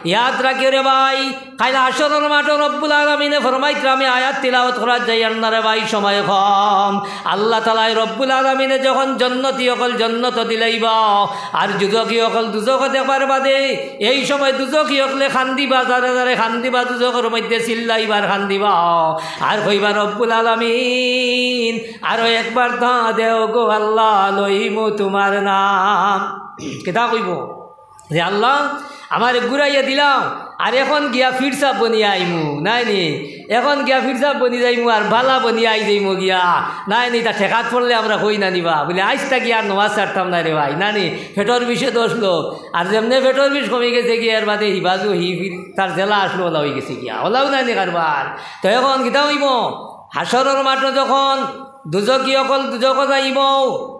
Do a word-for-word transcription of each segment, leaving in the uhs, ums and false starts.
ইয়াদ রাখিও রে ভাই, কাইল হাশরর মাঠো রব্বুল আলামিনে ফরমাইতরা, আমি আয়াত তিলাওয়াত করাত যাইয়ার না রে ভাই, সময় কম। আল্লাহ তাআলায় রব্বুল আলামিনে যখন জন্নতি অকল জন্নতো দিলাইবা, আর দুজখি অকল দুজখো দেখবার বাদে, এই সময় দুজখি অকলে কান্দিবা, যারে যারে কান্দিবা, দুজখর মধ্যে চিল্লাইবা আর কান্দিবা, আর কইবা, রব্বুল আলামিন, আরো একবার তা দেও গো আল্লাহ, লইমু তুমার নাম। কিতা কইবো? যে, "আল্লাহ, আমারে ঘুরাইয়া দিলাও, আর এখন গিয়া ফিরসাব বনিয়া আইমু, নায় নি? এখন গিয়া ফিরসাব বনি যাইমু, আর বালা বনিয়া আই যাইমু গিয়া, নায় নি? তা ঠেকাত পড়লে আমরা কই না নিবা, বুলে, আইজ থাকি আর নমাজ ছাড়তাম না রে ভাই, নায় নি? পেটর বিষে দোষ লোক, আর যেমনে পেটর বিষ কমি গেছে গিয়া, এর বাদে হিবাজু হি ফির-, তার জেলা আসলো, ওলা অই গেছে গিয়া, ওলাও নায় নি কারবার।" তো এখন কিতা অইবো? হাশরর মাঠো যখন দুজখি অকল দুজখো যাইবো,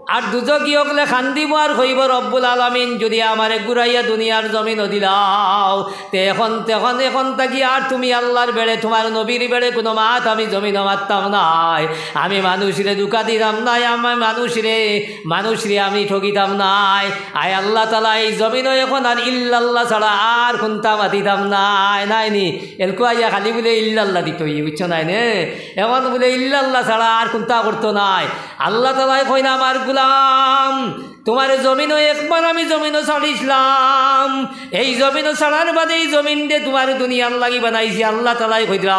আর দুজখি অকলে কান্দিবো আর কইবো, "রব্বুল আলামিন, যুদি আমারে ঘুরাইয়া দুনিয়ার জমিনো দিলাও, তে এখন, তখন এখন থাকি আর তুমি আল্লাহর বেড়ে, তুমার নবীর বেড়ে কুনু মাত আমি জমিনো মাততাম নায়। আমি মানুষরে ধুকা দিতাম নায়, আমি মানুষরে, মানুষরে আমি ঠগিতাম নায়। আয় আল্লাহ তাআলা, এই জমিনো এখন আর ইল্লাল্লাহ ছাড়া আর কুন্তা মাতিতাম নায়।" নায় নি? এলকু আইয়া খালি বুলে ইল্লাল্লাহ দিতই, বুঝছো নায় নে? এখন বুলে ইল্লাল্লাহ ছাড়া আর কুন্তা করতো নায়। আল্লাহ তাআলায় কইন, "আমার গুলাম, তুমারে জমিনো একবার আমি জমিনো ছাড়িছলাম, এই জমিনো ছাড়ার বাদে এই জমিনরে তুমার দুনিয়ার লাগি বানাইছি।" আল্লাহ তাআলায় কইরা,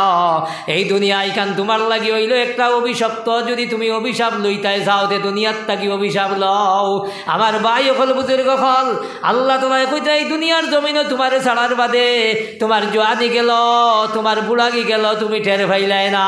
"এই দুনিয়া ইখান তুমার লাগি অইলো একটা অভিশপ্ত, যুদি তুমি অভিশাপ লইতায় চাও, তে দুনিয়ার থাকি অভিশাপ লও।" আমার ভাই অকল, বুজুর্গ অকল, আল্লাহ তাআলায় কইরা, এই দুনিয়ার জমিনো তুমারে ছাড়ার বাদে তুমার জোয়ানি গেল, তুমার বুড়াগি গেল, তুমি টের পাইলায় না।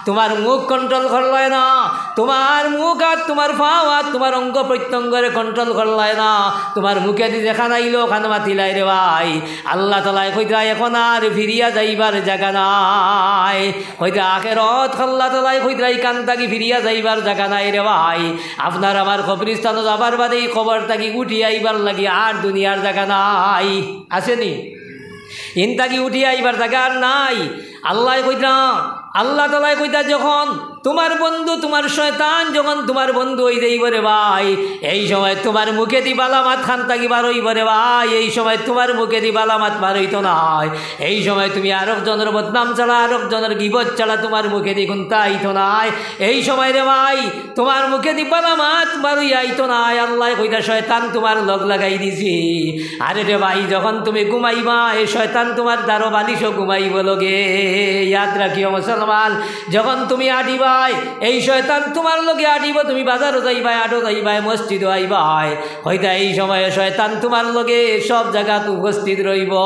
তুমার মুখ control করলায় না, তুমার মুখ আর তুমার পাও আর তুমার অঙ্গ প্রত্যঙ্গরে control করলায় না। তুমার মুখেদি যেখান আইলো, ওখান মাতিলায় রে ভাই। আল্লাহ তাআলায় কইরা, এখন আর ফিরিয়া যাইবার জাগা নাই। কইরা, আখেরত আল্লাহ তাআলায় কইরা, ইখান থাকি ফিরিয়া যাইবার জাগা নাই রে ভাই। আপনার আমার কবরস্থানো যাবার বাদে ই কবর থাকি উঠি আইবার লাগি আর দুনিয়ার জাগা নাই। আছে নি? ইন থাকি উঠি আইবার জাগা আর নাই। আল্লায় কইরা, আল্লাহ তাআলায় কইরা, যখন তুমার বন্ধু, তুমার শয়তান যখন তুমার বন্ধু অই যাইবো রে ভাই, এই সময় তুমার মুখেদি বালা মাত খান থাকি বার অইবো রে ভাই, এই সময় তুমার মুখেদি বালা মাত বার অইতো নায়। এই সময় তুমি আরক জনর বদনাম ছাড়া, আরক জনর গিবত ছাড়া তুমার মুখেদি কুন্তা আইতো নায়। এই সময় রে ভাই, তুমার মুখেদি বালা মাত বার অইয়া আইতো নায়। আল্লায় কইরা, শয়তান তুমার লগ লাগাই দিছি। আরে রে ভাই, যখন তুমি ঘুমাইবায়, শয়তান তুমার দারো বালিশো ঘুমাইবো লগে। ইয়াদ রাখিও মুসলমান, যখন তুমি আটিবায়, এই শয়তান তুমার লগে আটিবো। তুমি বাজারো যাইবায়, আটো যাইবায়, মসজিদো আইবায়, কইরা এই সময় শয়তান তুমার লগে সব জাগাত উপস্থিত রইবো,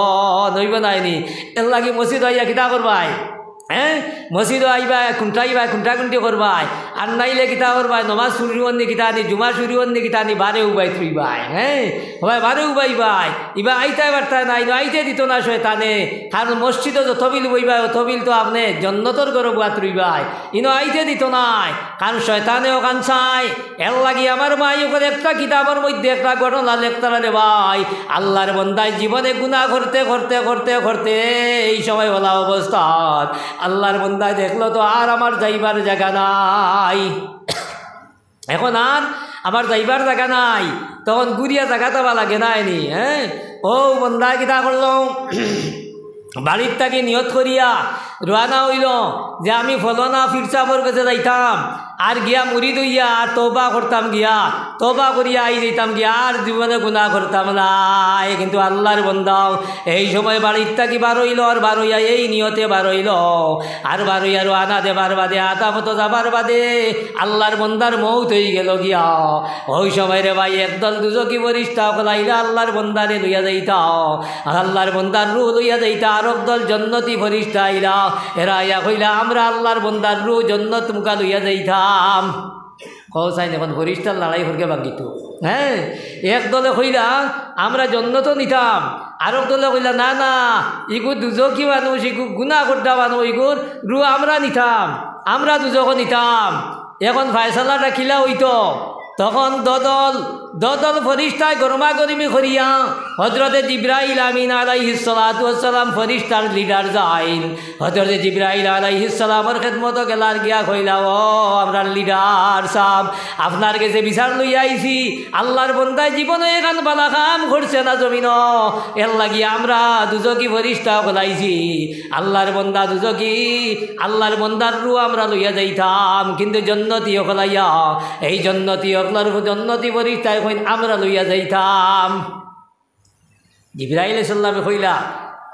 রইবো নায় নি? এরলাগি মসজিদো আইয়া কিতা করবায়? হ্যাঁ, মসজিদো আইবায়, কুন্টাইবায়, কুন্টাকুন্টি করবায়, আর নাইলে কিতা করবায়? নমাজ শুরু অর নি কিতা নি, জুমা শুরু অর নি কিতা নি, বারে উবাইত রইবায়। হ্যাঁ, হবায় বারে উবাইবায়, ইবা আইতায় পারতায় না, ইনো আইতে দিতো না শয়তানে। কারণ মসজিদো যত বিল বইবায়, অত বিল তো আপনে জন্নতর ঘরো বওয়াত রইবায়, ইনো আইতে দিতো নায়। কারণ শয়তানে অখান চায়। এরলাগি আমার ভাই অকল, একটা কিতাবর মধ্যে একটা ঘটনা লেখতারা রে ভাই, আল্লার বন্দায় জীবনে গুনা করতে, করতে, করতে, করতে এই সময় অলা অবস্থাত আল্লার বন্দায় দেখলো তো আর আমার যাইবার জাগা নাই। এখন আর আমার যাইবার জাগা নাই, তখন ঘুরিয়া জাগা চাবা লাগে নায় নি, হ্যাঁ? অউ বন্দায় কিতা করলো? বাড়ির থাকি নিয়ত করিয়া রওয়ানা অইলো যে আমি ফলনা পীর সাবর গেছে যাইতাম, আর গিয়া মুরিদ অইয়া আর তওবা করতাম গিয়া, তওবা করিয়া আই যাইতাম গিয়া, আর জীবনে গুনা করতাম নায়। কিন্তু আল্লার বন্দাও এই সময় বাড়ির থাকি বার অইলো, আর বার অইয়া এই নিয়তে বার অইলো, আর বার অইয়া রওয়ানা দেবার বাদে, আধা পথো যাবার বাদে আল্লার বন্দার মউত অইগেলো গিয়া। অউ সময় রে ভাই, একদল দুজখি ফিরিস্তা অকল আইলা আল্লার বন্দারে লইয়া যাইতা, আর আল্লার বন্দার রুহ লইয়া যাইতা, আরক দল জন্নতি ফিরিস্তা আইলা। এরা আইয়া কইলা, "আমরা আল্লার বন্দার রুহ জন্নত মুখা লইয়া যাইতাম।" কও চাইন, এখন ফিরিস্তার লড়াই হরকে ভাঙ্গিতো। হ্যাঁ, এক দলে কইলা, "আমরা জন্নতো নিতাম।" আরক দলে কইলা, "না, না, ইগু দুজখি মানুষ, ইগু গুনা কররা মানুষ, ইগুর রুহ আমরা নিতাম, আমরা দুজখো নিতাম।" এখন ফয়সালাটা কিলা অইতো? তখন দদল দদল ফিরিস্তায় গরমাগরমি করিয়া হযরতে জিব্রাইল আমিন আলাইহিস সালাতু ওয়াস সালাম ফিরিস্তার লিডার যাইন। হযরতে জিব্রাইল আলাইহিস সালামর খেদমতো গেলা আর গিয়া কইলা, "ও আমরার লিডার সাব, আপনার গেছে বিচার লইয়া আইছি। আল্লার বন্দায় জীবনো এখান বালা কাম করছে না জমিনো, এর লাগি আমরা দুজখি ফিরিস্তা অকল আইছি। আল্লার বন্দা দুজখি, আল্লার বন্দার রুহ আমরা লইয়া যাইতাম, কিন্তু জন্নতি অকল আইয়া, এই জন্নতি অকলর, জন্নতি ফিরিস্তায় কইন আমরা লইয়া যাইতাম।" জিব্রাইল আলাইহিস সালামে কইলা,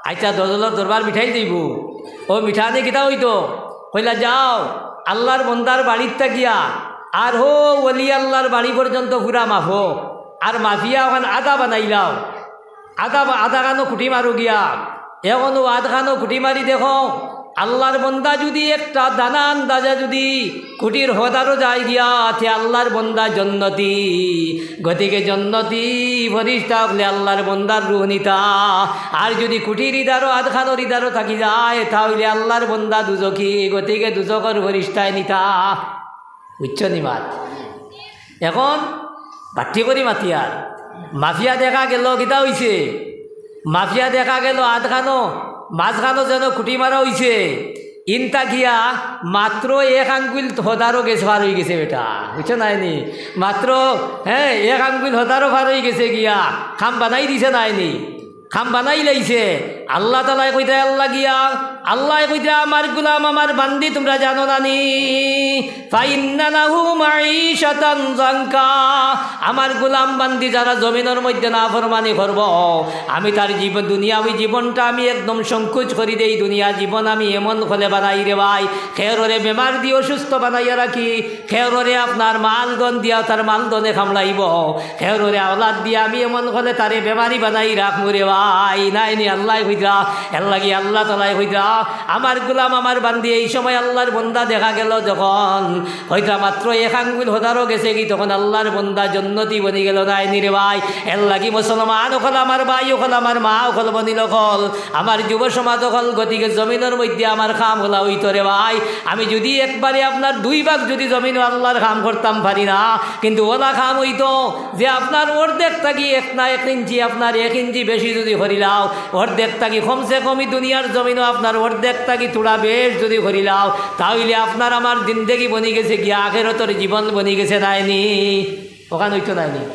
"আচ্ছা, দদলর দরবার মিঠাইল দিবো।" ও মিঠানে কিতা অইতো? কইলা, "যাও, আল্লার বন্দার বাড়িত থাকিয়া আর হো ওলি আল্লার বাড়ি পর্যন্ত পুরা মাফো, আর মাফিয়া ওখান আধা বানাইলাও, আধা বা-, আধা খানো খুঁটি মারো গিয়া, এখনো আধ খানো খুঁটি মারি দেখো, আল্লার বন্দা যুদি একটা দানা আন্দাজা যুদি খুঁটির হদারো যায় গিয়া, তে আল্লার বন্দা জন্নতি।" গতিকে জন্নতি ফিরিস্তা অকলে আল্লার বন্দার রুহ নিতা, আর যুদি খুঁটির ইদারো, আধ খানোর ইদারো থাকি যায়, তা অইলে আল্লার বন্দা দুজখি, গতিকে দুজখর ফিরিস্তায় নিতা। বুঝছো নি মাত? এখন বাট্টি করি মাতিয়ার, মাফিয়া দেখা গেল কিতা অইছে? মাফিয়া দেখা গেল আধ খানো, মাঝ খানো যেন খুঁটি মারা অইছে। ইন থাকিয়া মাত্র এক আঙ্গুল হদারো গেছে, পার অই গেছে বেটা, বুঝছো নায় নি? মাত্র, হ্যাঁ, এক আঙ্গুল হদারো পার অই গেছে গিয়া, কাম বানাই দিছে নায় নি? কাম বানাই লাইছে। আল্লাহ তাআলায় কইতা, আল্লাহ গিয়া, আল্লায় কইতা, "আমার গোলাম, আমার বান্দি, তুমরা জানো না নি? ফাইন্না লাহু মাঈশাতান জানকা।" আমার গোলাম বান্দি যারা জমিনর মধ্যে নাফরমানি করবো, আমি তার জীবন, দুনিয়াবি জীবনটা আমি একদম সংকোচ করি দেই। দুনিয়া জীবন আমি এমন কলে বানাই রে ভাই, কেউররে বেমার দি অসুস্থ বানাইয়া রাখি, কেউররে আপনার মাল ধন দিয়া তার মাল ধনে কামড়াইবো, কেউররে আওলাদ দিয়া আমি এমন কলে তারে বেমারি বানাই রাখমু রে ভাই। নায় নি আল্লায় কইতা, এর লাগি আল্লাহ তাআলায় কইতা, আমার গোলাম, আমার বান্দি, এই সময় আল্লার বন্দা দেখা গেল যখন, কইতা মাত্র এক আঙ্গুল হদারো গেছে গি, তখন আল্লার বন্দা জন্নতি বনি গেল, নায় নি রে ভাই? এর লাগি মুসলমান অকল, আমার ভাই অকল, আমার মা অকল, বনিল অকল, আমার যুব সমাজ অকল, গতিকে জমিনর মধ্যে আমার কাম অলা অইতো রে ভাই। আমি যুদি একবারে আপনার দুই ভাগ যুদি জমিনো আল্লার কাম করতাম পারি না, কিন্তু অলা কাম অইতো যে আপনার অর্ধেক থাকি এক না এক ইঞ্চি, আপনার এক ইঞ্চি বেশি যুদি করিলাও, অর্ধেক থাকি কমসে কমই দুনিয়ার জমিনো আপনার অর্ধেক থাকি থুড়া বেশ যুদি করিলাও, তা অইলে আপনার আমার জিন্দেগি বনি গেছে গিয়া, আখেরাতর জীবন বনি গেছে নায় নি? অখান অইতো নায় নি?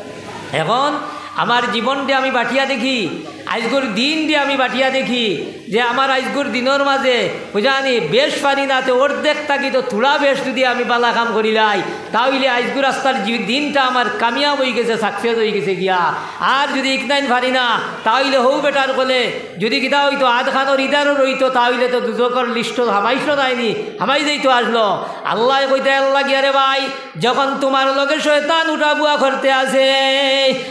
এখন আমার জীবনরে আমি বাটিয়া দেখি, আইজকুর দিনরে আমি বাটিয়া দেখি, যে আমার আইজকুর দিনর মাঝে, বুঝানি, বেশ পারি না, তে অর্ধেক থাকি তো থুড়া বেশ যুদি আমি বালা কাম করিলাই, তা অইলে আইজকুর আস্তার জি-, দিনটা আমার কামিয়াব অই গেছে, success অই গেছে গিয়া। আর যুদি ইকনাইন পারি না, তা অইলে হউ বেটার কলে যুদি কিতা অইতো, আধ খানোর ইদারো রইতো, তা অইলে তো দুজখর list-ও হামাইতো নায় নি, হামাই যাইতো আছলো। আল্লায় কইতা, আল্লাহ গিয়া রে ভাই, যখন তুমার লগে শয়তান উঠাবুয়া করতে আছে,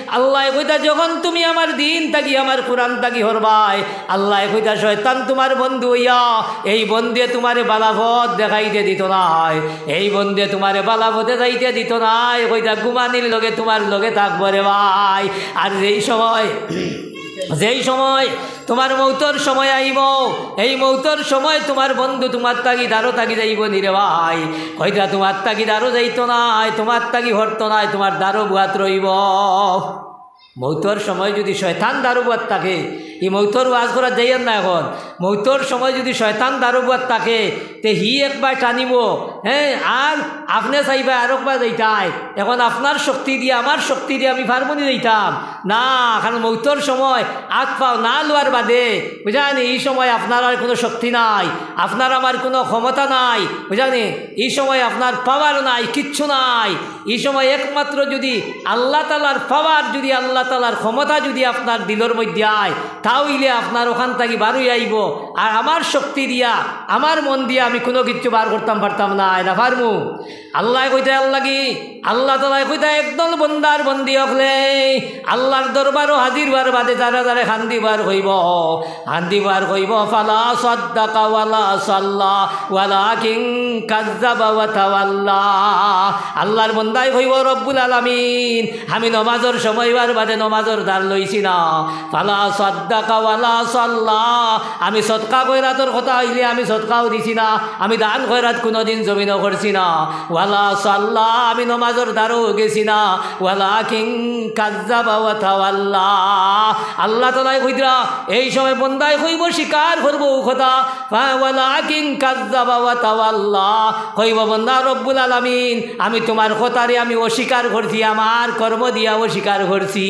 আল্লায় কইতা, যখন তুমি আমার দিন থাকি, আমার কোরআন থাকি হরবায়, আল্লায় কইতা, শয়তান তুমার বন্ধু অইয়া, এই বন্ধুয়ে তুমারে বালা পথ দেখাইতে দিতো নায়, এই বন্ধুয়ে তুমারে বালা পথে যাইতে দিতো নায়। কইতা, ঘুমানির লগে তুমার লগে থাকবো রে ভাই। আর যেই সময়, যেই সময় তুমার মৌতর সময় আইবো, এই মৌতর সময় তুমার বন্ধু তুমার থাকি দারো থাকি যাইবো নি রে ভাই। কইতা, তুমার থাকি দারো যাইতো নায়, তুমার থাকি হরতো নায়, তুমার দারো বুয়াত রইবো। মৌতর সময় যুদি শয়তান দারো বুয়াত থাকে, ই মৌতর ওয়াজ করাত যাইয়ার না এখন, মৌতর সময় যুদি শয়তান দারো বুয়াত থাকে, তে হি একবায় টানিবো, হ্যাঁ, আর আপনে চাইবায় আরকবায় যাইতায়। এখন আপনার শক্তি দিয়া, আমার শক্তি দিয়া আমি পারমু নি যাইতাম? না, কারণ মৌতর সময় আত পাও না লওয়ার বাদে, বুঝানি, ই সময় আপনার আর কুনু শক্তি নাই, আপনার আমার কুনু ক্ষমতা নাই, বুঝানি, ই সময় আপনার power নাই, কিচ্ছু নাই। ই সময় একমাত্র যুদি আল্লাহ তাআলার power, যুদি আল্লাহ তাআলার ক্ষমতা যুদি আপনার দিলর মধ্যে আয়, তা অইলে আপনার অখান থাকি বারই আইবো। আর আমার শক্তি দিয়া, আমার মন দিয়া আমি কুনু কিচ্ছু বার করতাম পারতাম নায়, না পারমু? আল্লায় কইতা, আল্লাহ কি? আল্লাহ তাআলায় কইতা, একদল বন্দার বন্দি অকলে আল্লার দরবারো হাজির অওয়ার বাদে যারা যারে কান্দিবো আর কইবো, কান্দিবো আর কইবো, "ফালা সাদ্দাকা ওয়ালা সাল্লা, ওয়ালাকিন কাজ্জাবা ওয়া তাওয়াল্লা।" আল্লার বন্দায় কইবো, "রব্বুল আলামিন, আমি নমাজর সময় অওয়ার বাদে নমাজর ধার লইছি না। ফালা সাদ্দাকা ওয়ালা সাল্লা, আমি সৎ সদকা খয়রাতর কথা অইলে আমি সদকাও দিছি না, আমি দান খয়রাত কুনুদিন জমিনো করছি না। ওয়ালা সাল্লা, আমি নমাজর দ্বারও গেছি না। ওয়ালাকিন কাজ্জাবা ওয়া তাওয়াল্লা। আল্লাহ তাআলায় কইতরা, এই সময় বন্দায় কইবো, স্বীকার করবো অউ কথা। ওয়ালাকিন কাজ্জাবা ওয়া তাওয়াল্লা। কইবো, বন্দা, রব্বুল আলামিন, আমি তুমার কথারে আমি অস্বীকার করছি, আমার কর্ম দিয়া অস্বীকার করছি।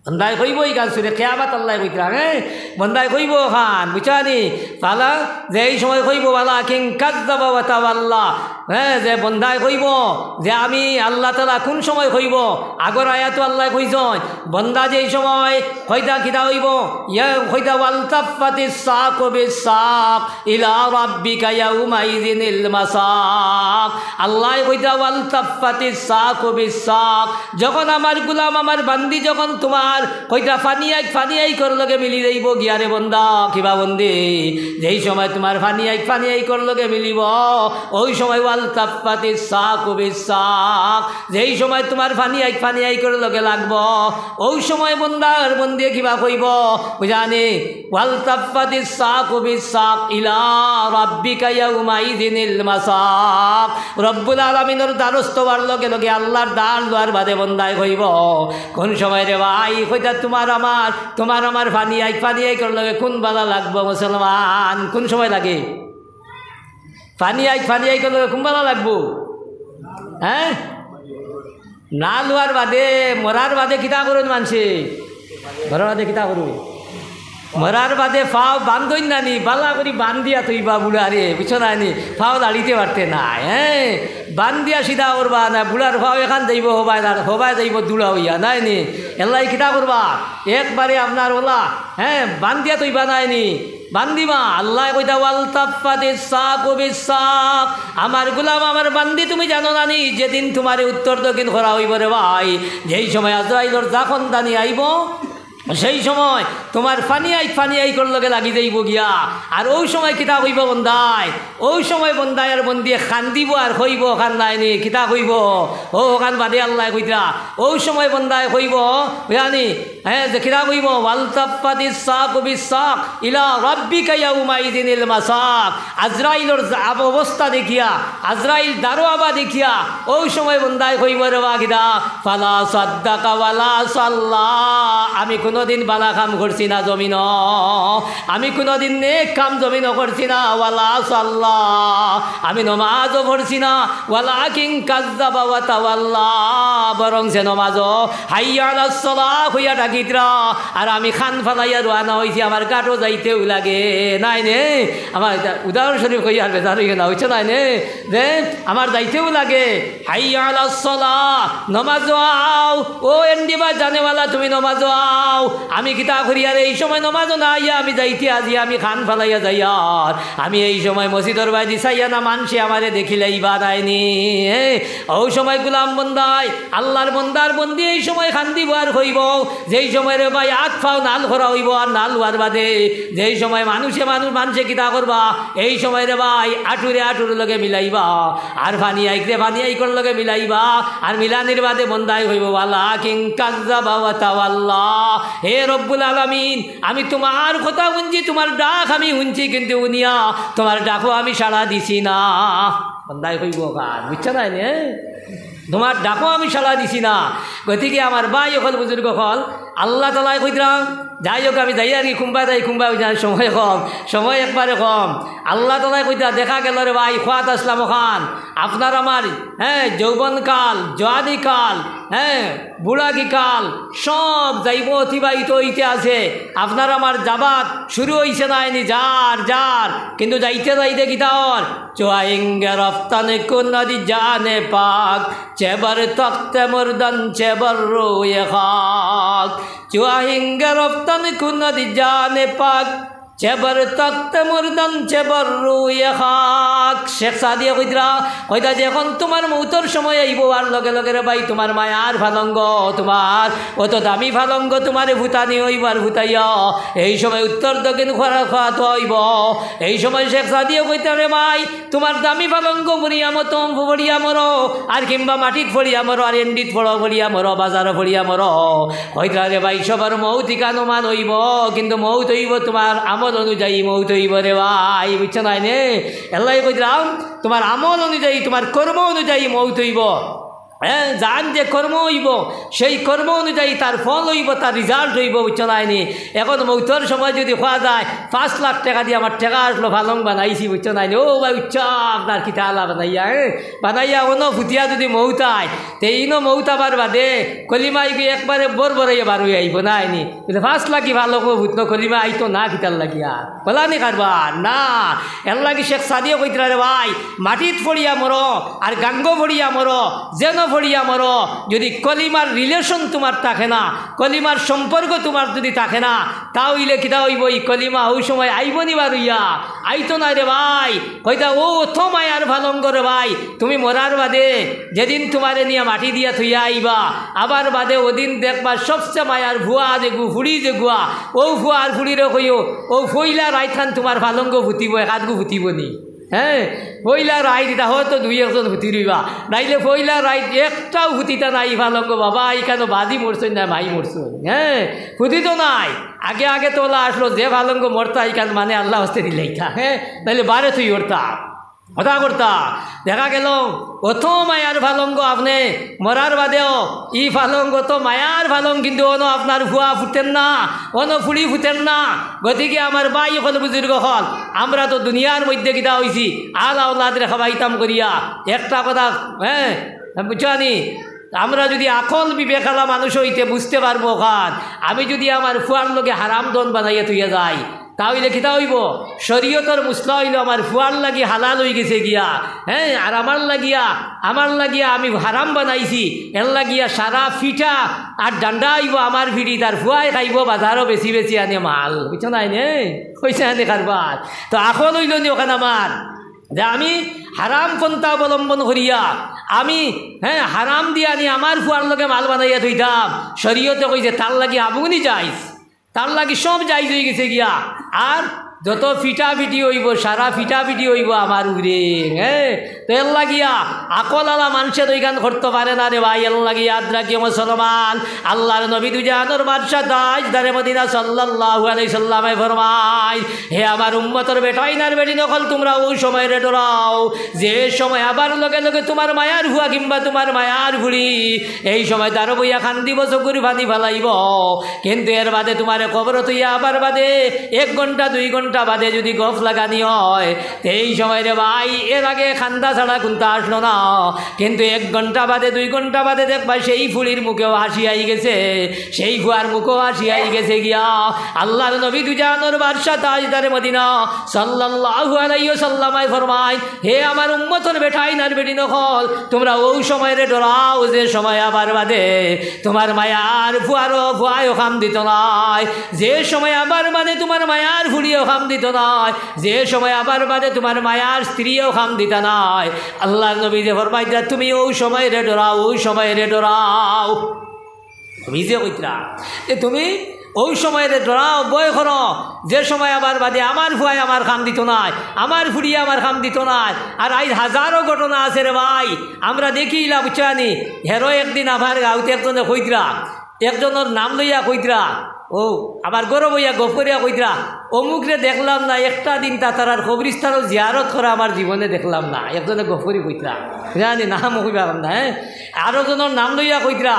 বন্দায় কইবো ইখান সুরে কিয়ামত আল্লায় কইতরা, হ্যাঁ? বন্দায় কইবো অখান, বুঝছনি? ফালা, যে এই সময় কইবো, ওয়ালাকিন কাজ্জাবা ওয়া তাওয়াল্লা। হ্যাঁ, যে বন্দায় কইবো যে আমি আল্লাহ তাআলা কুন সময় কইবো? আগর আয়াতো আল্লায় কইছইন, বন্দা যেই সময় কইতা কিতা অইবো? ইয়া কইতা, ওয়ালতাফাতিস সাকু বিস সাক ইলা রাব্বিকা ইয়াউমাইযিনিল মাসাক। আল্লায় কইতরা, ওয়ালতাফাতিস সাকু বিস সাক। যখন আমার গুলাম, আমার বান্দি যখন তুমার কইতরা ফানি আইক ফানি আইকর লগে মিলি যাইবো গিয়া রে বন্দা, কিবা বন্দি, যেই সময় তুমার ফানি আইক ফানি আইকর লগে মিলিবো, অউ সময় ওয়ালতাফাতিস সাকু বিস সাক। যেই সময় তুমার ফানি আইক ফানি আইকর লগে লাগবো, অউ সময় বন্দা আর বন্দিয়ে কিবা কইবো, বুঝছনি? ওয়ালতাফাতিস সাকু বিস সাক ইলা রাব্বিকা ইয়াউমাইযিনিল মাসাক। রব্বুল আলামিনর দ্বারস্থ অওয়ার লগে লগে, আল্লাহর দ্বার লওয়ার বাদে বন্দায় কইবো, কুন সময় রে ভাই, কইতা তুমার আমার, তুমার আমার ফানি আইক ফানি আইকর লগে কুন বালা লাগবো মুসলমান? কুন সময় লাগে? ফানি আইক ফানি আইকর লগে কুন বালা লাগবো? হ্যাঁ? না লওয়ার বাদে, মরার বাদে কিতা করইন মানষে? মরার বাদে কিতা করইন? মরার বাদে পাও বান্ধইন না নি, বালা করি বান্ধিয়া থইবা বুড়ারে, বুঝছো না নি? পাও লাড়িতে পারতে নায়, হ্যাঁ? বান্ধিয়া সিধা করবা না, বুড়ার পাও এখান যাইবো হবায়, আর হবায় যাইবো দুড়া অইয়া, নায় নি? এল্লাই কিতা করবা? একবারে আপনার অলা, হ্যাঁ, বান্ধিয়া থইবা, নায় নি? বান্দিবা, আল্লায় কইতা, "ওয়ালতাফাতিস সাকু বিস সাক।" আমার গুলাম, আমার বান্দি, তুমি জানো না নি, যেদিন তুমারে উত্তর দক্ষিণ করা অইবো রে ভাই, যেই সময় আজরাইলর জাখন দানি আইবো, সেই সময় তুমার ফানি আইক ফানি আইকর লগে লাগি যাইবো গিয়া। আর অউ সময় কিতা কইবো বন্দায়? অউ সময় বন্দায় আর বন্দিয়ে কান্দিবো আর কইবো, অখান নায় নি, কিতা কইবো? অউ অখান বাদে আল্লায় কইতরা, অউ সময় বন্দায় কইবো, বুঝছনি? হ্যাঁ, যে কিতা কইবো, "ওয়ালতাফাতিস সাকু বিস সাক ইলা রাব্বিকা ইয়াউমাইযিনিল মাসাক।" আজরাইলর যা-, আব-, অবস্থা দেখিয়া, আজরাইল দারো আবা দেখিয়া, অউ সময় বন্দায় কইবো রে বা কিতা, "ফালা সাদ্দাকা ওয়ালা সাল্লা।" আমি কুনুদিন বালা কাম করছি না জমিনো, আমি কুনুদিন নেক কাম জমিনো করছি না, ওয়ালা সাল্লা, আমি নমাজও পড়ছি না, ওয়ালাকিন কাজ্জাবা ওয়া তাওয়াল্লা, বরং সে নমাজও হাইয়া আলাস সালাহ কইয়া ডাকিতরা, আর আমি কান ফালাইয়া রওয়ানা অইছি, আমার ঘাটো যাইতেও লাগে, নায় নি? আমার ইটা উদাহরণস্বরূপ কইয়ার বেজার অইও না, বুঝছো নায় নি? যে আমার যাইতেও লাগে, হাইয়া আলাস সালাহ, নমাজও আও, ও এন্ডিবা জানেওয়ালা তুমি নমাজও আও, আমি কিতা করিয়ার এই সময় নমাজও না আইয়া আমি যাইতে আজি আমি কান ফালাইয়া যাইয়ার, আমি এই সময় মসজিদর বায়দি চাইয়া না মানষে আমারে দেখিলাইবা, নায় নি? এ, অউ সময় গুলাম বন্দায়, আল্লাহর বন্দার বন্দি এই সময় কান্দিবো আর কইবো, যেই সময় রে ভাই আত পাও নাল করা অইবো আর নাল অওয়ার বাদে, যেই সময় মানষে মানুষ, মানষে কিতা করবা, এই সময় রে ভাই আটুরে আটুর লগে মিলাইবা, আর ফানি আইকরে ফানি আইকর লগে মিলাইবা, আর মিলানির বাদে বন্দায় কইবো, "ওয়ালাকিন কাজ্জাবা ওয়া তাওয়াল্লা।" হে রব্বুল আলামিন, আমি তুমার কথা হুনছি, তুমার ডাক আমি হুনছি, কিন্তু হুনিয়া তুমার ডাকো আমি সাড়া দিছি না। বন্দায় কইবো, "কার, বুঝছো নায় নি? তুমার ডাকো আমি সাড়া দিছি না।" গতিকে আমার ভাই অকল, বুজুর্গ অকল, আল্লাহ তাআলায় কইতরা, যাই হউক, আমি যাইয়ার কি, কুনবা যাই, কুনবা যাই, সময় কম, সময় একবারে কম। আল্লাহ তাআলায় কইতরা, দেখা গেল রে ভাই, কওয়াত আছলাম অখান, আপনার আমার, হ্যাঁ, যৌবনকাল, জোয়ানিকাল, হ্যাঁ, বুড়াকিকাল, সব যাইবো, অতিবাহিত অইতে আছে। আপনার আমার যাবার শুরু অইছে নায় নি, যার, যার, কিন্তু যাইতে যাইতে কিতা অর? چو آئیں گے رفتن کند جان پاک، چه بر تخت مردن، چه بر روی خاک۔ چو آئیں گے رفتن کند جان پاک، چه بر تخت مردن، چه بر روی خاک۔ শেখ সাদিয়ে কইতরা, কইতা, যখন তুমার মউতর সময় আইবো, আর লগে লগে রে ভাই, তুমার মায়ার পালঙ্গ, তুমার অত দামি পালঙ্গ তুমারে ফুতানি অইবো, আর ফুতাইয়া এই সময় উত্তর দক্ষিণ করা, কওয়াত অইবো। এই সময় শেখ সাদিয়ে কইতরা, রে ভাই, তুমার দামি পালঙ্গ ফড়িয়া মতো ফড়িয়া মরো, আর কিংবা মাটিত ফড়িয়া মরো, আর এন্ডিত ফড়ো ফড়িয়া মরো, বাজারো ফড়িয়া মরো। কইতরা, রে ভাই, সবার মউত ইখান অমান অইবো, কিন্তু মউত অইবো তুমার আমল অনুযায়ী মউত অইবো রে ভাই, বুঝছো না নি? এল্লাগি কইরাম, তুমার আমল অনুযায়ী, তুমার কর্ম অনুযায়ী মউত অইবো। হ্যাঁ, যান যে কর্ম অইবো, সেই কর্ম অনুযায়ী তার ফল অইবো, তার result অইবো, বুঝছো না নি? এখন মউতর সময় যুদি কওয়া যায়, "পাঁচ লাখ টেকা দি আমার টেকা আছলো, পালং বানাইছি", বুঝছো না নি? ও ভাই, উচ্চ আপনার কিতা আলা বানাইয়া, হ্যাঁ? বানাইয়া অনো ফুতিয়া যুদি মউত আয়, তে ইনো মউত আবার বাদে কলিমা ইগু একবারে বরবরাইয়া বার অইয়া আইবো না নি? বুলে, "পাঁচ লাখি পালং ফুতলো, কলিমা আইতো না কিতার লাগিয়া?" বলা নি কারবার না। এল্লাগি শেখ সাদিয়ে কইতরা রে ভাই, মাটিত পড়িয়া মরো আর গাঙ্গো পড়িয়া মরো, যেনো পড়িয়া মরো, যুদি কলিমার relation তুমার থাকে না, কলিমার সম্পর্ক তুমার যুদি থাকে না, তা অইলে কিতা অইবো? ই কলিমা অউ সময় আইবো নি বার অইয়া? আইতো নায় রে ভাই। কইতা, "ও অত মায়ার পালংগো রে ভাই, তুমি মরার বাদে যেদিন তুমারে নিয়া মাটি দিয়া থইয়া আইবা, আবার বাদে অদিন দেখবা সবচে মায়ার ফুয়া যেগু, ফুড়ি যেগুয়া, অউ ফুয়া আর ফুড়িরে কইও, অউ পয়লা রাইতখান তুমার পালংগো ফুতিবো, একাধগু ফুতিবো নি?" হ্যাঁ, পয়লা রাইত ইতা হয়তো দুই একজন ফুতি রইবা, নাইলে পয়লা রাইত একটাও ফুতিতা নায় ই পালংগো। বাবা, ইখানো বাজি মরছইন না মাই মরছইন, হ্যাঁ, ফুতিতো নায়। আগে আগে তো অলা আছলো, যে পালংগো মরতা ইখান মানে আল্লার ওয়াস্তে দিলাইতা, হ্যাঁ, নাইলে বারে থুই অরতা। হতা করতা, দেখা গেলো অত মায়ার পালংগো আপনে মরার বাদেও, ই পালংগো অত মায়ার পালং, কিন্তু অনো আপনার ফুয়া ফুতের না, অনো ফুড়ি ফুতের না। গতিকে আমার ভাই অকল, বুজুর্গ অকল, আমরা তো দুনিয়ার মধ্যে কিতা অইছি, আল আওলাদরে খাবাইতাম করিয়া, একটা কথা, হ্যাঁ, বুঝছো নি? আমরা যুদি আকল বিবেক আলা মানুষ অইতে বুঝতে পারবো খান, আমি যুদি আমার ফুয়ার লগে হারাম ধন বানাইয়া থইয়া যাই, তা অইলে কিতা অইবো? শরীয়তর মসলা অইলো আমার ফুয়ার লাগি হালাল অইগেছে গিয়া, হ্যাঁ, আর আমার লাগিয়া, আমার লাগিয়া আমি হারাম বানাইছি, এরলাগিয়া সারা ফিঠা আর ডান্ডা অইবো আমার ফিঠিত, আর ফুয়ায় খাইবো বাজারো বেশি বেশি আনে মাল, বুঝছো না নি? কইছে আনে কারবার। তো আকল অইলো নি অখান আমার, যে আমি হারাম পন্থা অবলম্বন করিয়া আমি, হ্যাঁ, হারাম দিয়া আনি আমার ফুয়ার লগে মাল বানাইয়া থইতাম। শরীয়তে কইছে তার লাগি হাবুনি জায়েজ, তার লাগি সব জায়েজ অইগেছে গিয়া। আর যত ফিটাফিটি অইবো, সারা ফিটাফিটি অইবো আমার উপরে, হ্যাঁ। তো এরলাগিয়া আকল আলা মানষে তো ইখান করতো পারে না রে ভাই। এরলাগি ইয়াদ রাখিও মুসলমান, আল্লার নবী দুজাহানর বাদশা তাজদারে মদিনা সাল্লাল্লাহু আলাইহি সাল্লামে ফরমাইন, হে আমার উম্মতর বেটাইন আর বেটিন অকল, তুমরা অউ সময়রে ডরাও, যে সময় আবার লগে লগে তুমার মায়ার ফুয়া কিংবা তুমার মায়ার ফুড়ি, এই সময় দারো বইয়া কান্দিবো, চকুর পানি ফালাইবো, কিন্তু এর বাদে তুমারে কবরো থইয়া আবার বাদে এক ঘন্টা দুই ঘন্টা বাদে যুদি গফ লাগানি অয়, তে এই সময় রে ভাই, এর আগে কান্দা ছাড়া কুন্তা আছলো না, কিন্তু এক ঘন্টা বাদে দুই ঘন্টা বাদে দেখবা সেই ফুড়ির মুখেও হাসি আইগেছে, সেই ফুয়ার মুখেও হাসি আইগেছে গিয়া। আল্লার নবী দুজাহানর বাদশা তাজদারে মদিনা সাল্লাল্লাহু আলাইহি ওয়াসাল্লামে ফরমাইন, হে আমার উম্মতর বেটাইন আর বেটিন অকল, তুমরা অউ সময়রে ডরাও যে সময় আবার বাদে তুমার মায়ার ফুয়ারও ফুয়ায়ও কান্দিতো নায়, যে সময় আবার বাদে তুমার মায়ার ফুড়িও কান্দিতো নায়, যে সময় আবার বাদে তুমার মায়ার স্ত্রীও কান্দিতা নায়। আল্লার নবীয়ে ফরমাইতরা, তুমি অউ সময়রে ডরাও, অউ সময়রে ডরাও। নবীয়ে কইতরা যে তুমি অউ সময়রে ডরাও, ভয় করো, যে সময় আবার বাদে আমার ফুয়ায় আমার কান্দিতো নায়, আমার ফুড়িয়ে আমার কান্দিতো নায়। আর আইজ হাজারো ঘটনা আছে রে ভাই, আমরা দেখিলা, বুঝছো নি? হেরো একদিন আমার গাউত একজনে কইতরা, একজনর নাম লইয়া কইতরা, অউ আমার ঘরো বইয়া গফ করিয়া কইতরা, অমুকরে দেখলাম না, একটা দিন তা তারার কবরিস্তানো জিয়ারত করা আমার জীবনে দেখলাম না। একজনে গফ করি কইতরা, জানি নাম কইবা না, হ্যাঁ? আরো জনর নাম লইয়া কইতরা,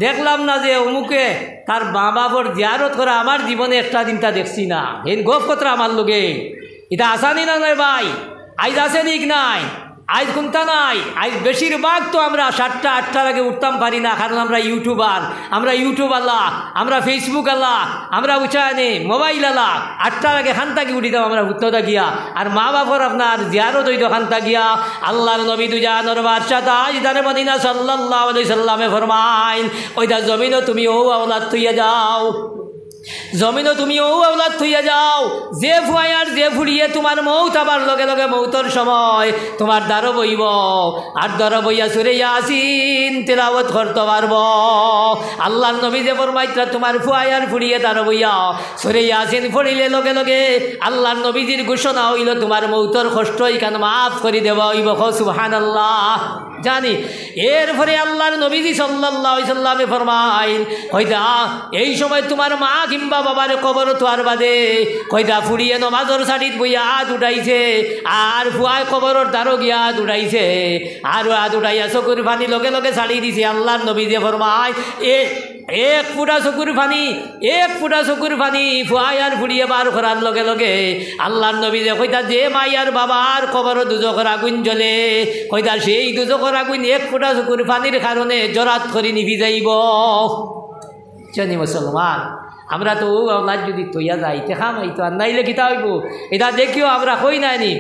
দেখলাম না যে অমুকে তার মা বাপর জিয়ারত করা আমার জীবনে একটা দিন তা দেখছি না। এইন গফ করতরা আমার লগে। ইতা আছানি না নায় ভাই? আইজ আছে নি কি নাই? আইজ কুন্তা নাই। আইজ বেশিরভাগ তো আমরা সাতটা আটটার আগে উঠতাম পারি না, কারণ আমরা ইউটিউবার, আমরা YouTube আলা, আমরা Facebook আলা, আমরা উচায়নে মোবাইল আলা। আটটার আগে কান্তা গি উঠিতাম আমরা হুত্ত থাকিয়া, আর মা বাপর আপনার জিয়ারত অইতো কান্তা গিয়া। আল্লার নবী দুজাহানর বাদশা তাজদারে মদিনা সাল্লাল্লাহু আলাইহি সাল্লামে ফরমাইন, ওইটা জমিনো তুমি অউ আওলাদ থইয়া যাও। জমিনো তুমি অউ আওলাদ থইয়া যাও, যে ফুয়ায় আর যে ফুড়িয়ে তুমার মউত আবার লগে লগে মউতর সময় তুমার দারো বইবো, আর দারো বইয়া সুরে ইয়াসিন তিলাওয়াত করতো পারবো। আল্লার নবীয়ে ফরমাইতরা, তুমার ফুয়ায় আর ফুড়িয়ে দারো বইয়া সুরে ইয়াসিন পড়িলে লগে লগে আল্লার নবীজির ঘোষণা অইলো, তুমার মউতর কষ্ট ইখান মাফ করি দেওয়া অইবো। কও সুবহানাল্লাহ। জানি। এরপরে আল্লার নবীজি সাল্লাল্লাহু আলাইহি সাল্লামে ফরমাইন, কইতা, এই সময় তুমার মা ইমাম বাবার কবরো থুয়ার বাদে কইতা ফুড়িয়ে নমাজর ছাড়িত বইয়া আত উঠাইছে, আর ফুয়ায় কবরর ধারো গিয়া আত উঠাইছে, আর আত উঠাইয়া চকুর পানি লগে লগে ছাড়ি দিছে। আল্লার নবীয়ে ফরমায়, এ এক ফুটা চকুর পানি, এক ফুটা চকুর পানি ফুয়ায় আর ফুড়িয়ে বার করার লগে লগে আল্লার নবীয়ে কইতা, যে মাই আর বাবার কবরো দুজখর আগুইন জ্বলে, কইতা সেই দুজখর আগুইন এক ফুটা চকুর পানির কারণে জরাত করি নিভি যাইবো। জানি মুসলমান, আমরা তো অউ আওলাদ যুদি থইয়া যাই, তে কাম অইতো, আর নাইলে কিতা অইবো? ইতা দেখিও আমরা কই নায় নি।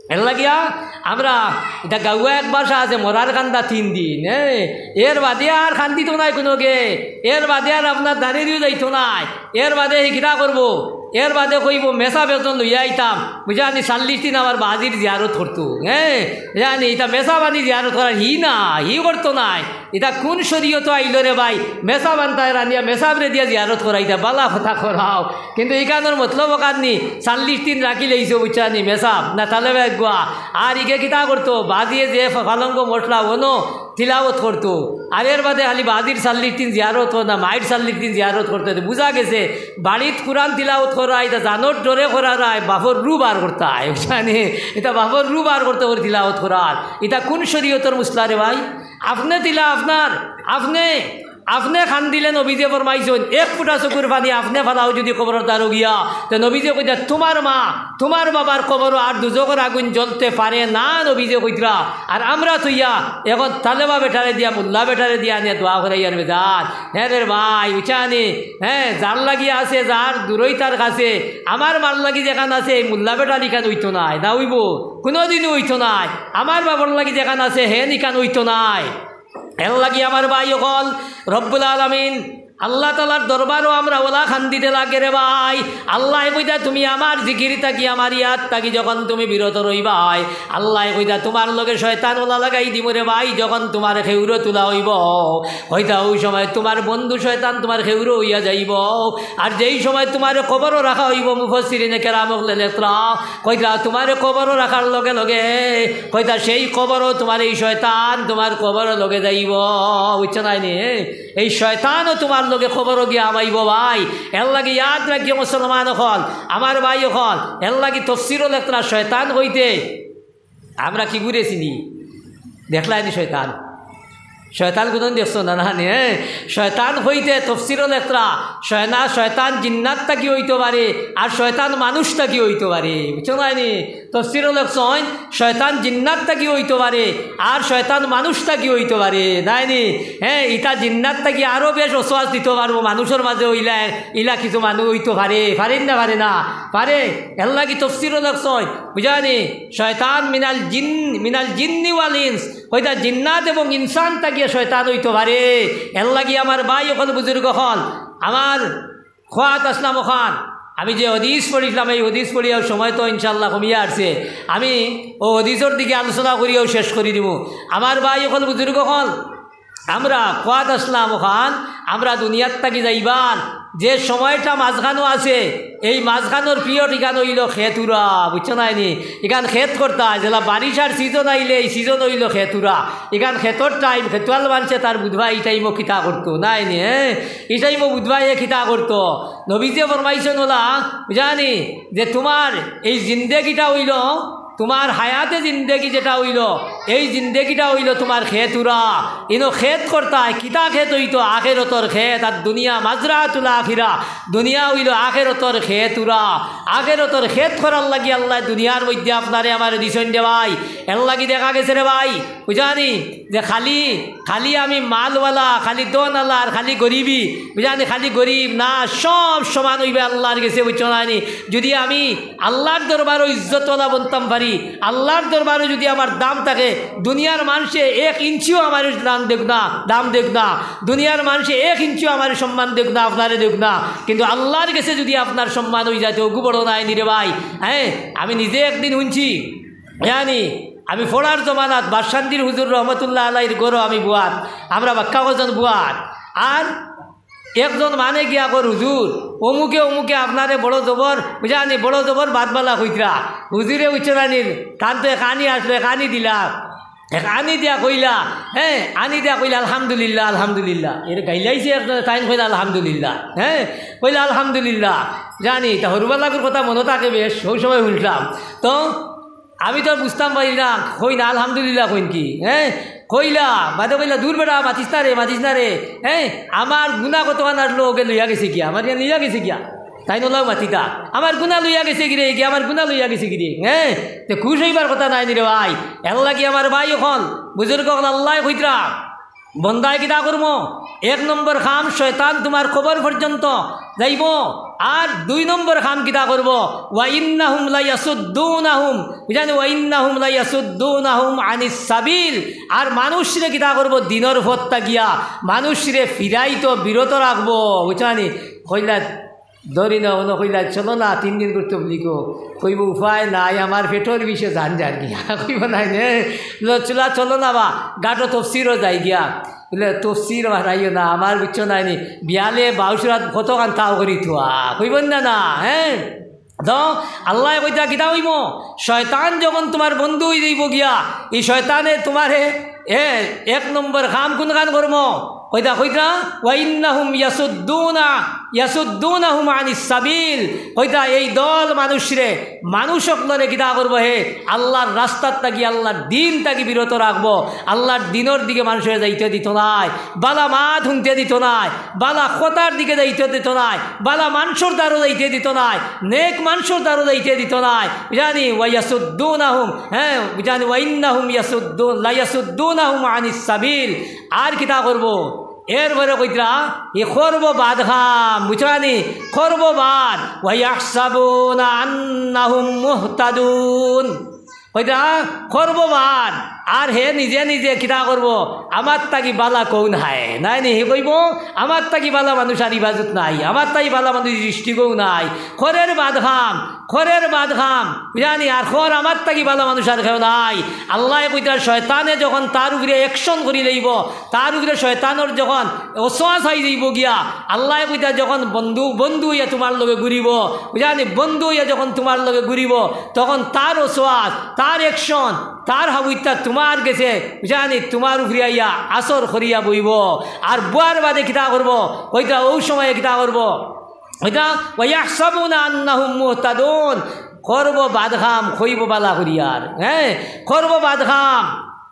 এরলাগিয়া আমরা, ইতা গাঁওয়া এক ভাষা আছে, মরার কান্দা তিন দিন, এ? এর বাদে আর কান্দিতো নায় কুনুগে, এর বাদে আর আপনার দাড়ি দিও যাইতো নায়, এর বাদে হে কিতা করবো? এর বাদে কইবো, মেসাব একজন লইয়া আইতাম, বুঝছনি, চল্লিশ দিন আমার বাজির জিয়ারত করতো, এ? জানি, ইতা মেসাব আনি জিয়ারত করার হি না, হি করতো নায়। ইতা কুন শরীয়তো আইলো রে ভাই? মেসাব আনতায় রানিয়া মেসাবরে দিয়া জিয়ারত করাইতা, বালা কথা করাও। কিন্তু ইখানর মতলব অখান নি, চল্লিশ দিন রাখিলাইছো, বুঝছনি, মেসাব না তালেব এগুয়া। আর ইগে কিতা করতো? বাজিয়ে যে ফ-, ফালঙ্গ মশলা অনো তিলাওত করতো। আর এর বাদে খালি বাজির চল্লিশ দিন জিয়ারত করতো না, মাইর চল্লিশ দিন জিয়ারত করতো। তো বুঝা গেছে, বাড়িত কুরআন তিলাওত করায়, ইতা জানর ডরে করায়, বাপর রু বার করতায়, বুঝছনি? ইতা বাপর রু বার করতো করি তিলাওত করার। ইতা কুন শরীয়তর মসলা রে ভাই? আপনে তিলা আপনার, আপনে, আপনে কান্দিলে নবীয়ে ফরমাইছইন, এক ফুটা চকুর পানি আপনে ফালাও যুদি কবরর ধারো গিয়া, তে নবীয়ে কইতা, তুমার মা, তুমার বাবার কবরো আর দুজখর আগুইন জ্বলতে পারে না, নবীয়ে কইতরা। আর আমরা থইয়া এখন তালেবা বেটারে দিয়া, মোল্লা বেটারে দিয়া আনিয়া দোয়া করাইয়ার বেজার। হে রে ভাই, বুঝছনি, হে, যার লাগি আছে, যার দূরই তার কাছে, আমার মার লাগি যেখান আছে, এই মোল্লা বেটার ইখান অইতো নায়, না অইবো? কুনুদিনও অইতো নায়। আমার বাবার লাগি যেখান আছে, হেন ইখান অইতো নায়। এরলাগি আমার ভাই অকল, রব্বুল আলামিন, আল্লাহ তাআলার দরবারো আমরা অলা কান্দিতে লাগে রে ভাই। আল্লায় কইতা, তুমি আমার জিকির থাকি, আমার ইয়াদ থাকি যখন তুমি বিরত রইবায়, আল্লায় কইতা, তুমার লগে শয়তান অলা লাগাই দিমু রে ভাই, যখন তুমার খেউরো তুলা অইবো। কইতা, অউ সময় তুমার বন্ধু শয়তান তুমার খেউরো অইয়া যাইবো। আর যেই সময় তুমারে কবরো রাখা অইবো, মুফাসসিরিনে কেরাম অকলে লেখরা, কইতা, তুমারে কবরো রাখার লগে লগে, কইতা, সেই কবরো তুমার এই শয়তান তুমার কবরো লগে যাইবো, বুঝছো নায় নি? এই শয়তানও তুমার লগে কবরো গিয়া হামাইবো ভাই। এরলাগি ইয়াদ রাখিও মুসলমান অকল, আমার ভাই অকল, এরলাগি তফসিরও লেখরা শয়তান কইতে আমরা কিগুরে চিনি? দেখলায়নি শয়তান? শয়তান কুনুদিন দেখছো না, না নি, হ্যাঁ? শয়তান কইতে তফসিরও লেখরা, শয়না-, শয়তান জিন্নাত থাকি অইতো পারে, আর শয়তান মানুষ থাকি অইতো পারে। বুঝছো নায় নি? তফসিরও লেখছইন, শয়তান জিন্নাত থাকি অইতো পারে, আর শয়তান মানুষ থাকি অইতো পারে। নায় নি? হ্যাঁ, ইতা জিন্নাত থাকি আরো বেশ ওয়াসওয়াস দিতো পারবো, মানুষর মাঝে অইলা, ইলা কিছু মানুষ অইতো পারে, পারেন না, পারে না? পারে। এরলাগি তফসিরও লেখছইন, বুঝছনি? শয়তান মিনাল জিন, মিনাল জিন্নি ওয়াল ইনস, কইতা জিন্নাত এবং ইনসান থাকিয়া শয়তান অইতো পারে। এরলাগি আমার ভাই অকল, বুজুর্গ অকল, আমার কওয়াত আছলাম অখান, আমি যে হাদিস পড়ছিলাম, এই হাদিস পড়িয়ার সময় তো ইনশাআল্লাহ কমিয়া আসছে। আমি অউ হাদিসর দিকে আলোচনা করিয়াউ শেষ করি দিমু। আমার ভাই অকল, বুজুর্গ অকল, আমরা কওয়াত আছলাম অখান, আমরা দুনিয়ার থাকি যাইবার যে সময়টা মাঝখানো আছে, এই মাঝখানোর period ইখান অইলো খেতুরা, বুঝছো নায় নি? ইখান খেত করতা, যেলা বারিশার season আইলে এই season অইলো খেতুরা। ইখান খেতর time, খেতুয়াল মানষে তার বুধবায় ই time-ও কিতা করতো, নায় নি, হ্যাঁ? ই time-ও বুধবায় এ কিতা করতো। নবীজিয়ে ফরমাইছইন অলা, বুঝছনি, যে তুমার এই জিন্দেগিটা অইলো তুমার হায়াতে জিন্দেগি যেটা অইলো, এই জিন্দেগিটা অইলো তুমার খেতুরা। ইনো খেত করতায়, কিতা খেত অইতো? আখেরতর খেত। আর দুনিয়া মাজরাতুল আখিরা, দুনিয়া অইলো আখেরতর খেতুরা। আখেরতর খেত করার লাগি আল্লায় দুনিয়ার মধ্যে আপনারে আমারে দিছইন রে ভাই। এরলাগি দেখা গেছে রে ভাই, বুঝছনি, যে খালি, খালি আমি মালওয়ালা, খালি ধনআলা আর খালি গরিবি, বুঝছনি, খালি গরিব না, সব সমান অইবা আল্লার গেছে, বুঝছো নায় নি? যুদি আমি আল্লার দরবারো ইজ্জতআলা বনতাম পারি, আল্লার দরবারো যুদি আমার দাম থাকে, দুনিয়ার মানষে এক ইঞ্চিও আমারে দাম দেউক না, দাম দেউক না, দুনিয়ার মানষে এক ইঞ্চিও আমারে সম্মান দেউক না, আপনারে দেউক না, কিন্তু আল্লার গেছে যুদি আপনার সম্মান অইযায়, তে অগু বড় নায় নি রে ভাই। হ্যাঁ, আমি নিজে একদিন হুনছি, জানি, আমি পড়ার জমানাত বাদশান্দির হুজুর রহমতুল্লাহ আলাইহির ঘরো আমি বওয়াত, আমরা বাক্কা কয়জন বওয়াত, আর একজন মানে গিয়া কর, "হুজুর, অমুকে অমুকে আপনারে বড় জবর, বুঝছনি, বড় জবর বাদবালা কইতরা।" হুজুরে উচ্চারানির, তান তো একানি আসলো, একানি দিলা। এক আনি দিয়া কইলা, হ্যাঁ, আনি দিয়া কইলা, "আলহামদুলিল্লাহ, আলহামদুলিল্লাহ।" এর গাইলাইছে একজন, তাইন কইলা, "আলহামদুলিল্লাহ।" হ্যাঁ, কইলা, "আলহামদুলিল্লাহ।" জানি, তা হরুবালাগুর কথা মনো থাকে বেশ, ওই সময় শুনলাম। তো আমি তো আর বুঝতাম পারি না, কই না, "আলহামদুলিল্লাহ" কইন কি, হ্যাঁ? কইলা, বাদে কইলা, "দূর বেটা, মাতিস না রে, মাতিস না রে, হ্যাঁ? আমার গুনা কতখান আর লোকে লইয়া গেছে গিয়া, আমার ইয়ান লইয়া গেছে গিয়া।" তাইন ওলাও মাতিতা, "আমার গুনা লইয়া গেছে গিরে, কি আমার গুনা লইয়া গেছে গিরে?" হ্যাঁ, তে খুশ হইবার কথা নায় নি রে ভাই। এর লাগি আমার ভাই অকল, বুজুর্গ অকল, আল্লায় কইতরা, বন্দায় কিতা করবো? এক নম্বর কাম, শয়তান তুমার কবর পর্যন্ত যাইবো। আর দুই নম্বর কাম কিতা করবো? "ওয়া ইন্নাহুম লা ইয়াসুদ্দুনাহুম", বুঝানি, "ওয়া ইন্নাহুম লা ইয়াসুদ্দুনাহুম আনিস সাবিল।" আর মানুষরে কিতা করবো? দিনর পথ থাকিয়া মানুষরে ফিরাইতো বিরত রাখবো, বুঝছনি? কইলা, ধরি না, অনো কইলা, "চলো না, তিন দিন করতে বলিকো।" কইবো, "উপায় নাই, আমার পেটর বিষে জান যার গিয়া।" কইবো, "নাই নে, লো, চুলা চলো না বা, গাটো তফসিরও যাই গিয়া।" বলে, "তফসির হারাইও না, আমার বুঝছো নাই নি, বিয়ালে বাউশ রাত কতখান তাও করি থুয়া।" কইবো না, না, হ্যাঁ? তো আল্লায় কইতা কিতা হইবো? শয়তান যখন তুমার বন্ধু হই যাইবো গিয়া, এই শয়তানে তুমারে, এ, এক নম্বর কাম কোন কাম করবো? কইতা, কইতা, "ওয়া ইন্নাহুম ইয়াসুদ্দুনা, ইয়াসুদ্দুনাহুম আনিস সাবিল।" কইতা, এই দল মানুষরে, মানুষ অকলরে কিতা করবো হে? আল্লাহর রাস্তার থাকি, আল্লাহর দিন থাকি বিরত রাখবো। আল্লাহর দিনর দিকে মানুষরে যাইতে দিত নায়, বালা মাত হুনতে দিত নায়, বালা কথার দিকে যাইতে দিত নায়, বালা মানষর দ্বারো যাইতে দিত নায়, নেক মানষর দ্বারো যাইতে দিত নায়। বুঝানি, "ওয়া ইয়াসুদ্দুনাহুম", হ্যাঁ, বুঝানি, "ওয়া ইন্নাহুম ইয়াসুদ্দুন, লা ইয়াসুদ্দুনাহুম আনিস সাবিল।" আর কিতা করবো? এরপরে কইতরা, ই করবো বাদ কাম, বুঝছনি? করবো বাদ। "ওয়া ইয়াহসাবুনা আন্নাহুম মুহতাদুন।" কইতরা, করবো বাদ। আর হে নিজে নিজে কিতা করবো? "আমার থাকি বালা কেউ নাই।" নাই নি? হে কইবো, "আমার থাকি বালা মানুষ আর ইবাজত নাই, আমার থাকি বালা মানুষ সৃষ্টিকেও নাই।" করের বাদ কাম, করের বাদ কাম, বুঝানি? আর কর, "আমার থাকি বালা মানুষ আর কেউ নাই।" আল্লায় কইতরা, শয়তানে যখন তার উপরে action করি লইবো, তার উপরে শয়তানর যখন ওয়াসওয়াসা আই যাইবো গিয়া, আল্লায় কইতরা, যখন বন্ধু, বন্ধু হইয়া তুমার লগে ঘুরিবো, বুঝানি? বন্ধু হইয়া যখন তুমার লগে ঘুরিবো, তখন তার ওয়াসওয়াস, তার action, তার হাবুইতা তুমার গেছে, বুঝানি? তুমার উপরে আইয়া আসর করিয়া বইবো। আর বওয়ার বাদে কিতা করবো? কইতরা, ওই সময়ে কিতা করবো? কইতরা, "ওয়া ইয়াহসাবুনা আন্নাহুম মুহতাদুন।" করবো বাদ কাম, কইবো বালা করিয়ার, হ্যাঁ, করবো বাদ কাম,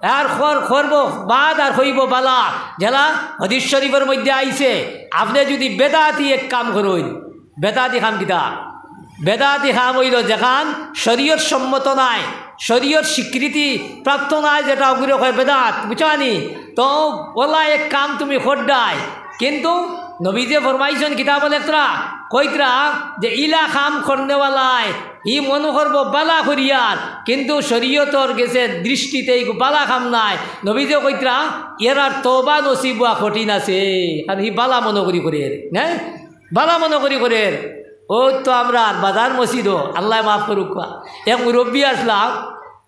আর কর-, করবো বাদ আর কইবো বালা। যেলা হাদিস শরীফর মধ্যে আইছে, আপনে যুদি বেদাতি এক কাম করইন, বেদাতি কাম কিতা? বেদাতি কাম অইলো যেখান শরীয়ত সম্মত নায়, শরীয়ত স্বীকৃতি প্রাপ্ত নায়, যেটা অগুরে কয় বেদাত, বুঝছনি? তো ওলা এক কাম তুমি কররায়, কিন্তু নবীজিয়ে ফরমাইছইন কিতাবো লেখরা, কইতরা যে ইলা কাম করনেওয়ালায় হি মনো করবো বালা করিয়ার, কিন্তু শরীয়তর গেছে দৃষ্টিতে ইগু বালা কাম নায়। নবীজিয়ে কইতরা, এরার তওবা নসিব অওয়া কঠিন আছে, কারণ হি বালা মনো করি করের, হ্যাঁ, বালা মনো করি করের। ও তো আমরার বাজার মসজিদো, আল্লায় মাফ করুক্কা, এক মুরব্বি আছলা,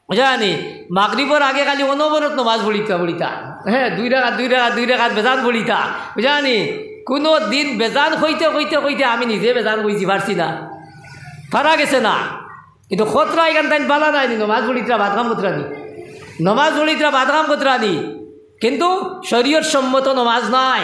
বুঝছনি? মাগরিবর আগে খালি অনবরত নমাজ পড়িতা, পড়িতা। হ্যাঁ, দুই রাকাত, দুই রাকাত, দুই রাকাত বেজান পড়িতা। বুঝছনি? কুনু দিন বেজান কইতে, কইতে, কইতে আমি নিজে বেজান কইছি, পারছি না। পারা গেছে না। কিন্তু কতরা ইখান তাইন বালা নায় নি, নমাজ পড়িতরা বাদ কাম করতরা নি। নমাজ পড়িতরা বাদ কাম করতরা নি। কিন্তু শরীয়ত সম্মত নমাজ নায়।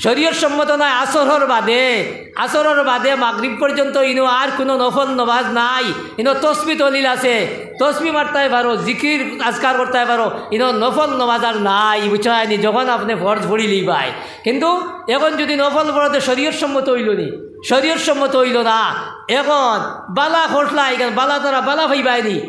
শরীয়ত সম্মত নায়, আসরর বাদে, আসরর বাদে মাগরিব পর্যন্ত ইনো আর কুনু নফল নমাজ নাই। ইনো তসবি তহলিল আছে, তসবি মারতায় পারো, জিকির আজকার করতায় পারো, ইনো নফল নমাজ আর নাই, বুঝছনি? যখন আপনে ফরজ পড়িলিবায়। কিন্তু এখন যুদি নফল পড়ো তে শরীয়ত সম্মত অইলো নি, শরীয়ত সম্মত অইলো না। এখন বালা করছলা, ইখান বালা তারা বালা পাইবায় নি।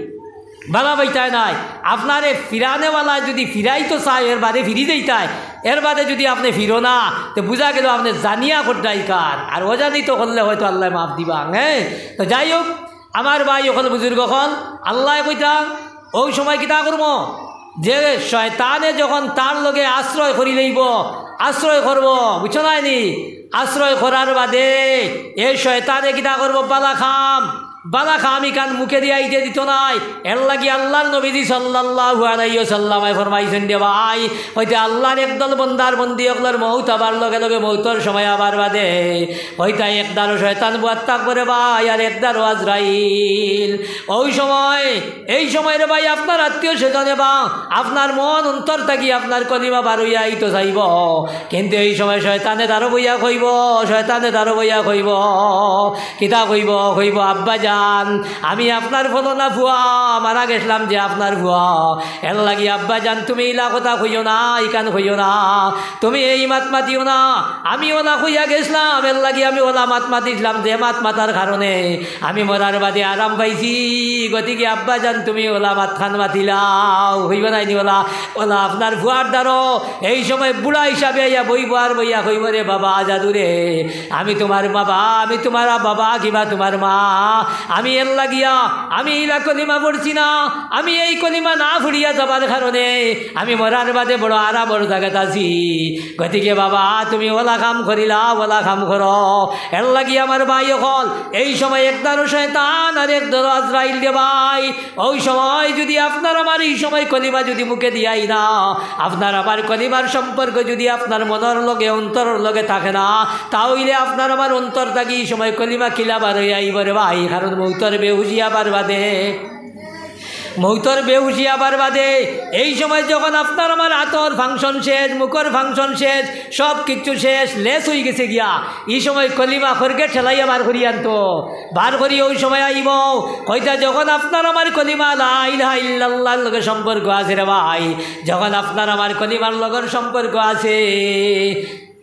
বালা পাইতায় নায়। আপনারে ফিরানেওয়ালায় যুদি ফিরাইতো চায়, এর বাদে ফিরি যাইতায়, এর বাদে যুদি আপনে ফিরো না, তে বুঝা গেলো আপনে জানিয়া কররায় ইখান। আর অজানিত করলে হয়তো আল্লায় মাফ দিবা, হ্যাঁ? তো যাই হোক, আমার ভাই অকল, বুজুর্গ অকল, আল্লায় কইতরা, ওই সময় কিতা করবো? যে শয়তানে যখন তার লগে আশ্রয় করি লইবো, আশ্রয় করবো, বুঝছো না নি? আশ্রয় করার বাদে এই শয়তানে কিতা করবো? বালা কাম, বালা কাম ইখান মুখে দিয়া আইতে দিত নায়। এরলাগি আল্লার নবীজি সাল্লাল্লাহু আলাইহি ওয়াসাল্লামে ফরমাইছইন রে ভাই, অইতে আল্লার একদল বন্দার বন্দি অকলর মউত আবার লগে লগে মউতর সময় আবার বাদে, অইতা একদারো শয়তান বুয়াত থাকবো রে ভাই, আর একদারো আজরাইল। অউ সময়, এই সময় রে ভাই, আপনার আত্মীয় স্বজনে বা আপনার মন অন্তর থাকি আপনার কলিমা বারইয়া আইতো চাইবো, কিন্তু এই সময় শয়তানে তারো বইয়া কইবো, শয়তানে তারো বইয়া কইবো, কিতা কইবো? কইবো, "আব্বা জান, আমি আপনার ফলনা ফুয়া, মারা গেছলাম যে আপনার ফুয়া, এরলাগি আব্বা জান তুমি ইলা কথা কইও না, ইখান কইও না, তুমি এই মাত মাতিও না, আমি অলা কইয়া গেছলাম, এরলাগি আমি অলা মাত মাতিছলাম, যে মাত মাতার কারণে আমি মরার বাদে আরাম পাইছি, গতিকে আব্বা জান তুমি অলা মাতখান মাতিলাও, কইবা নায়নি অলা?" অলা আপনার ফুয়ার দারো এই সময় বুড়া হিসাবে আইয়া বইবো আর বইয়া কইবো, "রে বাবা জাদু রে, আমি তুমার বাবা, আমি তুমার বাবা কিবা তুমার মা, আমি এরলাগিয়া আমি ইলা কলিমা পড়ছি না, আমি এই কলিমা না পড়িয়া যাবার কারণে আমি মরার বাদে বড় আরামর জাগাত আছি, গতিকে বাবা তুমি অলা কাম করিলাও, অলা কাম করো।" এরলাগি আমার ভাই অকল, এই সময় একদারো শয়তান আর একদারো আজরাইল রে ভাই। অউ সময় যুদি আপনার আমার এই সময় কলিমা যুদি মুখে দিয়াই না, আপনার আমার কলিমার সম্পর্ক যুদি আপনার মনর লগে অন্তরর লগে থাকে না, তা অইলে আপনার আমার অন্তর থাকি এই সময় কলিমা কিলা বারইয়া আইবো রে ভাই, কারণ মউতর বেহুশি আবার বাদে, মউতর বেহুশি আবার বাদে। এই সময় যখন আপনার আমার আতর function শেষ, মুখর function শেষ, সব কিচ্ছু শেষ, লেস অইগেছে গিয়া, ই সময় কলিমা খরগে ঠেলাইয়া বার করি আনতো, বার করি অউ সময় আইবো, কইতা, "যখন আপনার আমার কলিমা লা ইলাহা ইল্লাল্লাহর লগে সম্পর্ক আছে রে ভাই, যখন আপনার আমার কলিমার লগর সম্পর্ক আছে,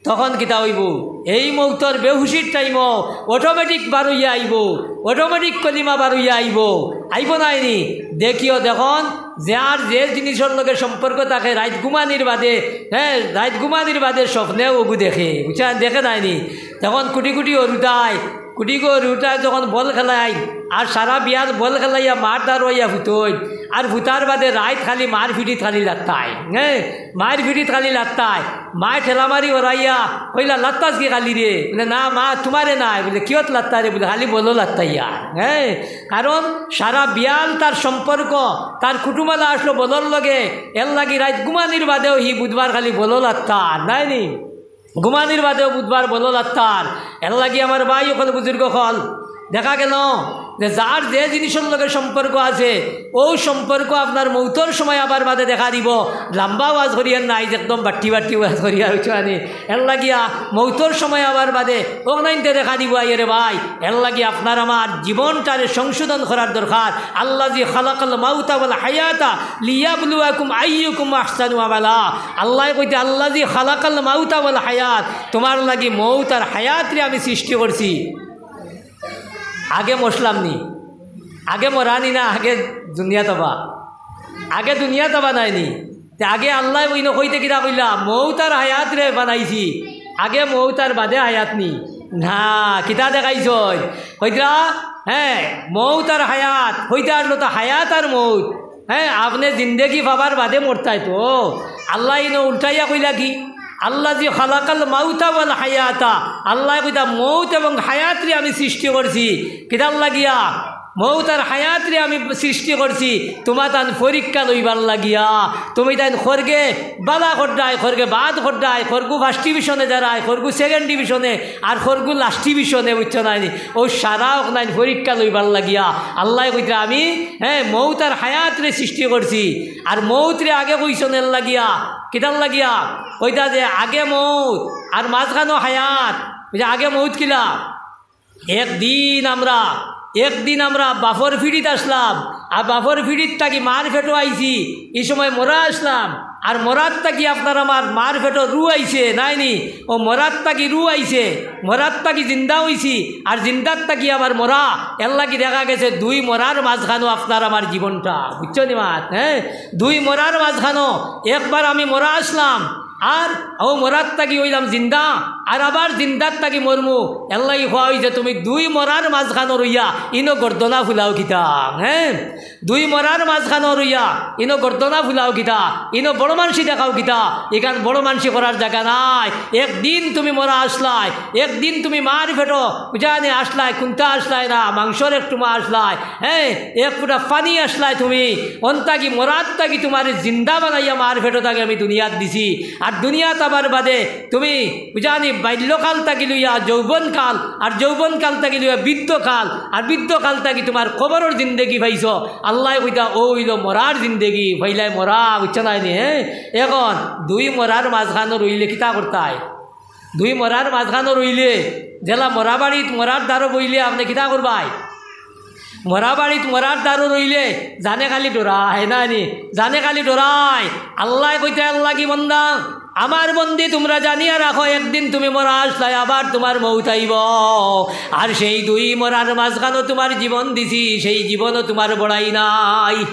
তখন কিতা অইবো? এই মউতর বেহুশির টাইমো automatic বারইয়া আইবো, automatic কলিমা বারইয়া আইবো, আইবো নায়নি?" দেখিও দেখুন, যার যে জিনিসর লগে সম্পর্ক থাকে, রাইত ঘুমানির বাদে, হ্যাঁ, রাইত ঘুমানির বাদে স্বপ্নেও অগু দেখে, বুঝছইন, দেখে নায়নি? তখন কুটি কুটি অরুতায়, কুটি কুটি অরুতায় যখন বল খেলায়, আর সারা বিয়াল বল খেলাইয়া মার দারো আইয়া ফুতইন, আর ফুতার বাদে রাইত খালি মার ফিটিত খালি লাত্তায়, হ্যাঁ, মার ফিটিত খালি লাত্তায়। মায় ঠেলা মারি অরাইয়া কইলা, "লাত্তাস কি খালি রে?" বুলে, "না মা, তুমারে নায়।" বুলে, "কিয়ত লাত্তা রে?" বুলে, "খালি বলো লাত্তাইয়া।" হ্যাঁ, কারণ সারা বিয়াল তার সম্পর্ক, তার কুটুমালা আসলো বলর লগে, এরলাগি রাইত ঘুমানির বাদেও হি বুধবার খালি বলো লাত্তা, নায়নি? ঘুমানির বাদেও বুধবার বলো লাত্তার। এরলাগি আমার ভাই অকল, বুজুর্গ অকল, দেখা গেল যে যার যে জিনিসর লগে সম্পর্ক আছে, অউ সম্পর্ক আপনার মউতর সময় আবার বাদে দেখা দিবো। লম্বা ওয়াজ করিয়ার নায়, একদম বাট্টি বাট্টি ওয়াজ করিয়ার, বুঝছইন নি? এরলাগিয়া মউতর সময় আবার বাদে অগনাইন্তে দেখা দিবো আইয়া রে ভাই। এরলাগি আপনার আমার জীবনটারে সংশোধন করার দরকার। আল্লাযী খালাকাল মাউতা ওয়াল হায়াতা লিয়াবলুয়াকুম আইয়ুকুম আহসানু আমালা। আল্লায় কইতা, "আল্লাযী খালাকাল মাউতা ওয়াল হায়াত", তুমার লাগি মউত আর হায়াতরে আমি সৃষ্টি করছি। আগে মরছলাম নি? আগে মরা নি না আগে দুনিয়াত আবা? আগে দুনিয়াত আবা নায়নি? তে আগে আল্লায় অইন কইতে কিতা কইলা? মউত আর হায়াতরে বানাইছি। আগে মউত আর বাদে হায়াত নি? না, কিতা দেখাইছইন? কইতরা, হ্যাঁ, মউত আর হায়াত। কইতা আসলো তো হায়াত আর মউত। হ্যাঁ, আপনে জিন্দেগি পাবার বাদে মরতায় তো। আল্লায় ইনো উল্টাইয়া কইলা কি? আল্লাযী খালাকাল মাউতা ওয়াল হায়াতা। আল্লায় কইতা, "মউত এবং হায়াতরে আমি সৃষ্টি করছি।" কিতার লাগিয়া? মউত আর হায়াতরে আমি সৃষ্টি করছি তুমাতান পরীক্ষা লইবার লাগিয়া। তুমিতাইন খরগে বালা কররায়, খরগে বাদ কররায়, খরগু first division-এ যারায়, খরগু second division-এ, আর খরগু last division-এ, বুঝছো নায়নি? অউ সারা অকনাইন পরীক্ষা লইবার লাগিয়া। আল্লায় কইতরা, "আমি, হ্যাঁ, মউত আর হায়াতরে সৃষ্টি করছি।" আর মউতরে আগে কইছইন এর লাগিয়া, কিতার লাগিয়া? কইতা যে আগে মউত আর মাঝখানো হায়াত। বুঝছো, আগে মউত কিলা? একদিন আমরা, একদিন আমরা বাফর ফিড়িত আছলাম, আর বাফর ফিড়িত থাকি মার ফেটো আইছি, ই সময় মরা আছলাম, আর মরাত থাকি আপনার আমার মার ফেটো রু আইছে, নায়নি? অউ মরাত থাকি রু আইছে, মরাত থাকি জিন্দা অইছি, আর জিন্দাত থাকি আবার মরা, এর লাগি দেখা গেছে দুই মরার মাঝখানো আপনার আমার জীবনটা, বুঝছো নি মাত? হ্যাঁ, দুই মরার মাঝখানো, একবার আমি মরা আছলাম, আর অউ মরাত থাকি অইলাম জিন্দা, আর আবার জিন্দার থাকি মরমু। এরলাগি কওয়া অইছে, তুমি দুই মরার মাঝখানো রইয়া ইনো গর্দনা ফুলাও কিতা, হে? দুই মরার মাঝখানো রইয়া ইনো গর্দনা ফুলাও কিতা, ইনো বড় মানষি দেখাও কিতা, ইখান বড় মানষি করার জাগা নায়। একদিন তুমি মরা আছলায়, একদিন তুমি মার পেটো, বুঝানি, আছলায়, কুন্তা আছলায় না, মাংসর এক টুমা আছলায়, হে, এক ফুটা পানি আছলায় তুমি। অন থাকি, মরার থাকি তুমারে জিন্দা বানাইয়া মার পেটো থাকি আমি দুনিয়াত দিছি। আর দুনিয়াত আবার বাদে তুমি, বুঝানি, বাল্যকাল থাকি লইয়া যৌবনকাল, আর যৌবনকাল থাকি লইয়া বৃদ্ধকাল, আর বৃদ্ধকাল থাকি তুমার কবরর জিন্দেগি পাইছো। আল্লায় কইতা, অউ অইলো মরার জিন্দেগি, পাইলায় মরা, বুঝছো নায় নি, হে? এখন দুই মরার মাঝখানো রইলে কিতা করতায়? দুই মরার মাঝখানো রইলে, যেলা মরা বাড়িত মরার দারো বইলে আপনে কিতা করবায়? মরা বাড়িত মরার দারো রইলে জানে খালি ডরায়, হে না নি? জানে খালি ডরায়। আল্লায় কইতা, আল্লাহ কি বন্দা, আমার বন্দি, তুমরা জানিয়া রাখো, একদিন তুমি মরা আছলায়, আবার তুমার মউত আইবো। আর সেই দুই মরার মাঝখানো তুমার জীবন দিছি, সেই জীবনও তুমার বড়াই নাই।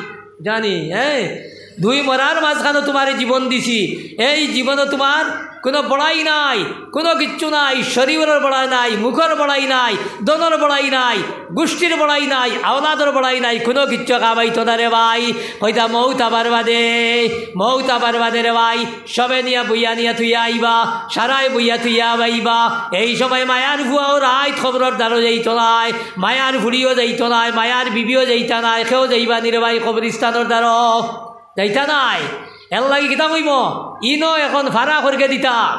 জানি, হে? দুই মরার মাঝখানো তুমারে জীবন দিছি, এই জীবনও তুমার কুনু বড়াই নাই, কুনু কিচ্ছু নাই, শরীরর বড়াই নাই, মুখর বড়াই নাই, ধনর বড়াই নাই, গুষ্টির বড়াই নাই, আওলাদর বড়াই নাই, কুনু কিচ্ছু কামাইতো না রে ভাই। কইতা মউত আবার বাদে, মউত আবার বাদে রে ভাই, সবে নিয়া বইয়া নিয়া থুইয়া আইবা, সারায় বইয়া থুইয়া আইবা। এই সময় মায়ার ফুয়াও রাইত কবরর দারো যাইতো নায়, মায়ার ফুড়িও যাইতো নায়, মায়ার বিবিও যাইতা নায়, কেউ যাইবা নি রে ভাই কবরিস্তানর দারো। যাইতা নায়। এরলাগি কিতা কইমু? ইনো এখন ফারা করিকে দিতা।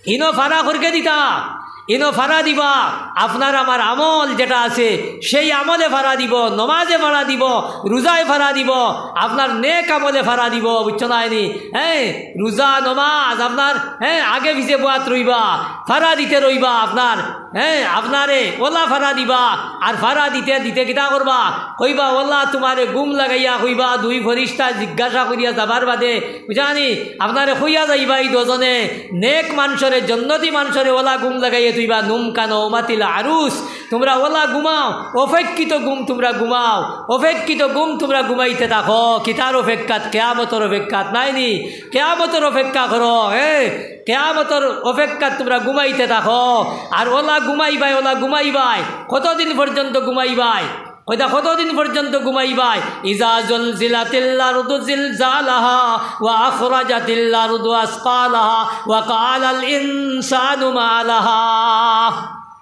ইনো ফারা করিকে দিতা। ইনো ফারা দিবা। আপনার আমার আমল যেটা আছে, সেই আমলে ফারা দিবো, নমাজে ফারা দিবো, রুজায় ফারা দিবো, আপনার নেক আমলে ফারা দিবো, বুঝছো নায় নি? হে, রুজা, নমাজ, আপনার, হে, আগে পিছে বওয়াত রইবা, ফারা দিতে রইবা আপনার। হে, আপনারে অলা ফারা দিবা, আর ফারা দিতে দিতে কিতা করবা? কইবা, অলা তুমারে ঘুম লাগাইয়া কইবা, দুই ফিরিস্তা জিজ্ঞাসা করিয়া যাবার বাদে, বুঝানি, আপনারে কইয়া যাইবা, ই দুইজনে নেক মানষরে, জন্নতি মানষরে অলা ঘুম লাগাইয়া থইবা, নুম কানাউমাতিল আরুস, তুমরা অলা ঘুমাও, অপেক্ষিত ঘুম তুমরা ঘুমাও, অপেক্ষিত ঘুম তুমরা ঘুমাইতে থাকো। কিতার অপেক্ষাত? কিয়ামতর অপেক্ষাত, নায় নি? কিয়ামতর অপেক্ষা করো, হে? কিয়ামতর অপেক্ষাত তুমরা ঘুমাইতে থাকো। আর অলা ঘুমাইবায়, অলা ঘুমাইবায়। কতদিন পর্যন্ত ঘুমাইবায়? কইতা কতদিন পর্যন্ত ঘুমাইবায়? ইজা জুলজিলাতিল আরদু জিলজালাহা ওয়া আখরাজাতিল আরদু আসকালাহা ওয়া ক্বালাল ইনসানু মা লাহা।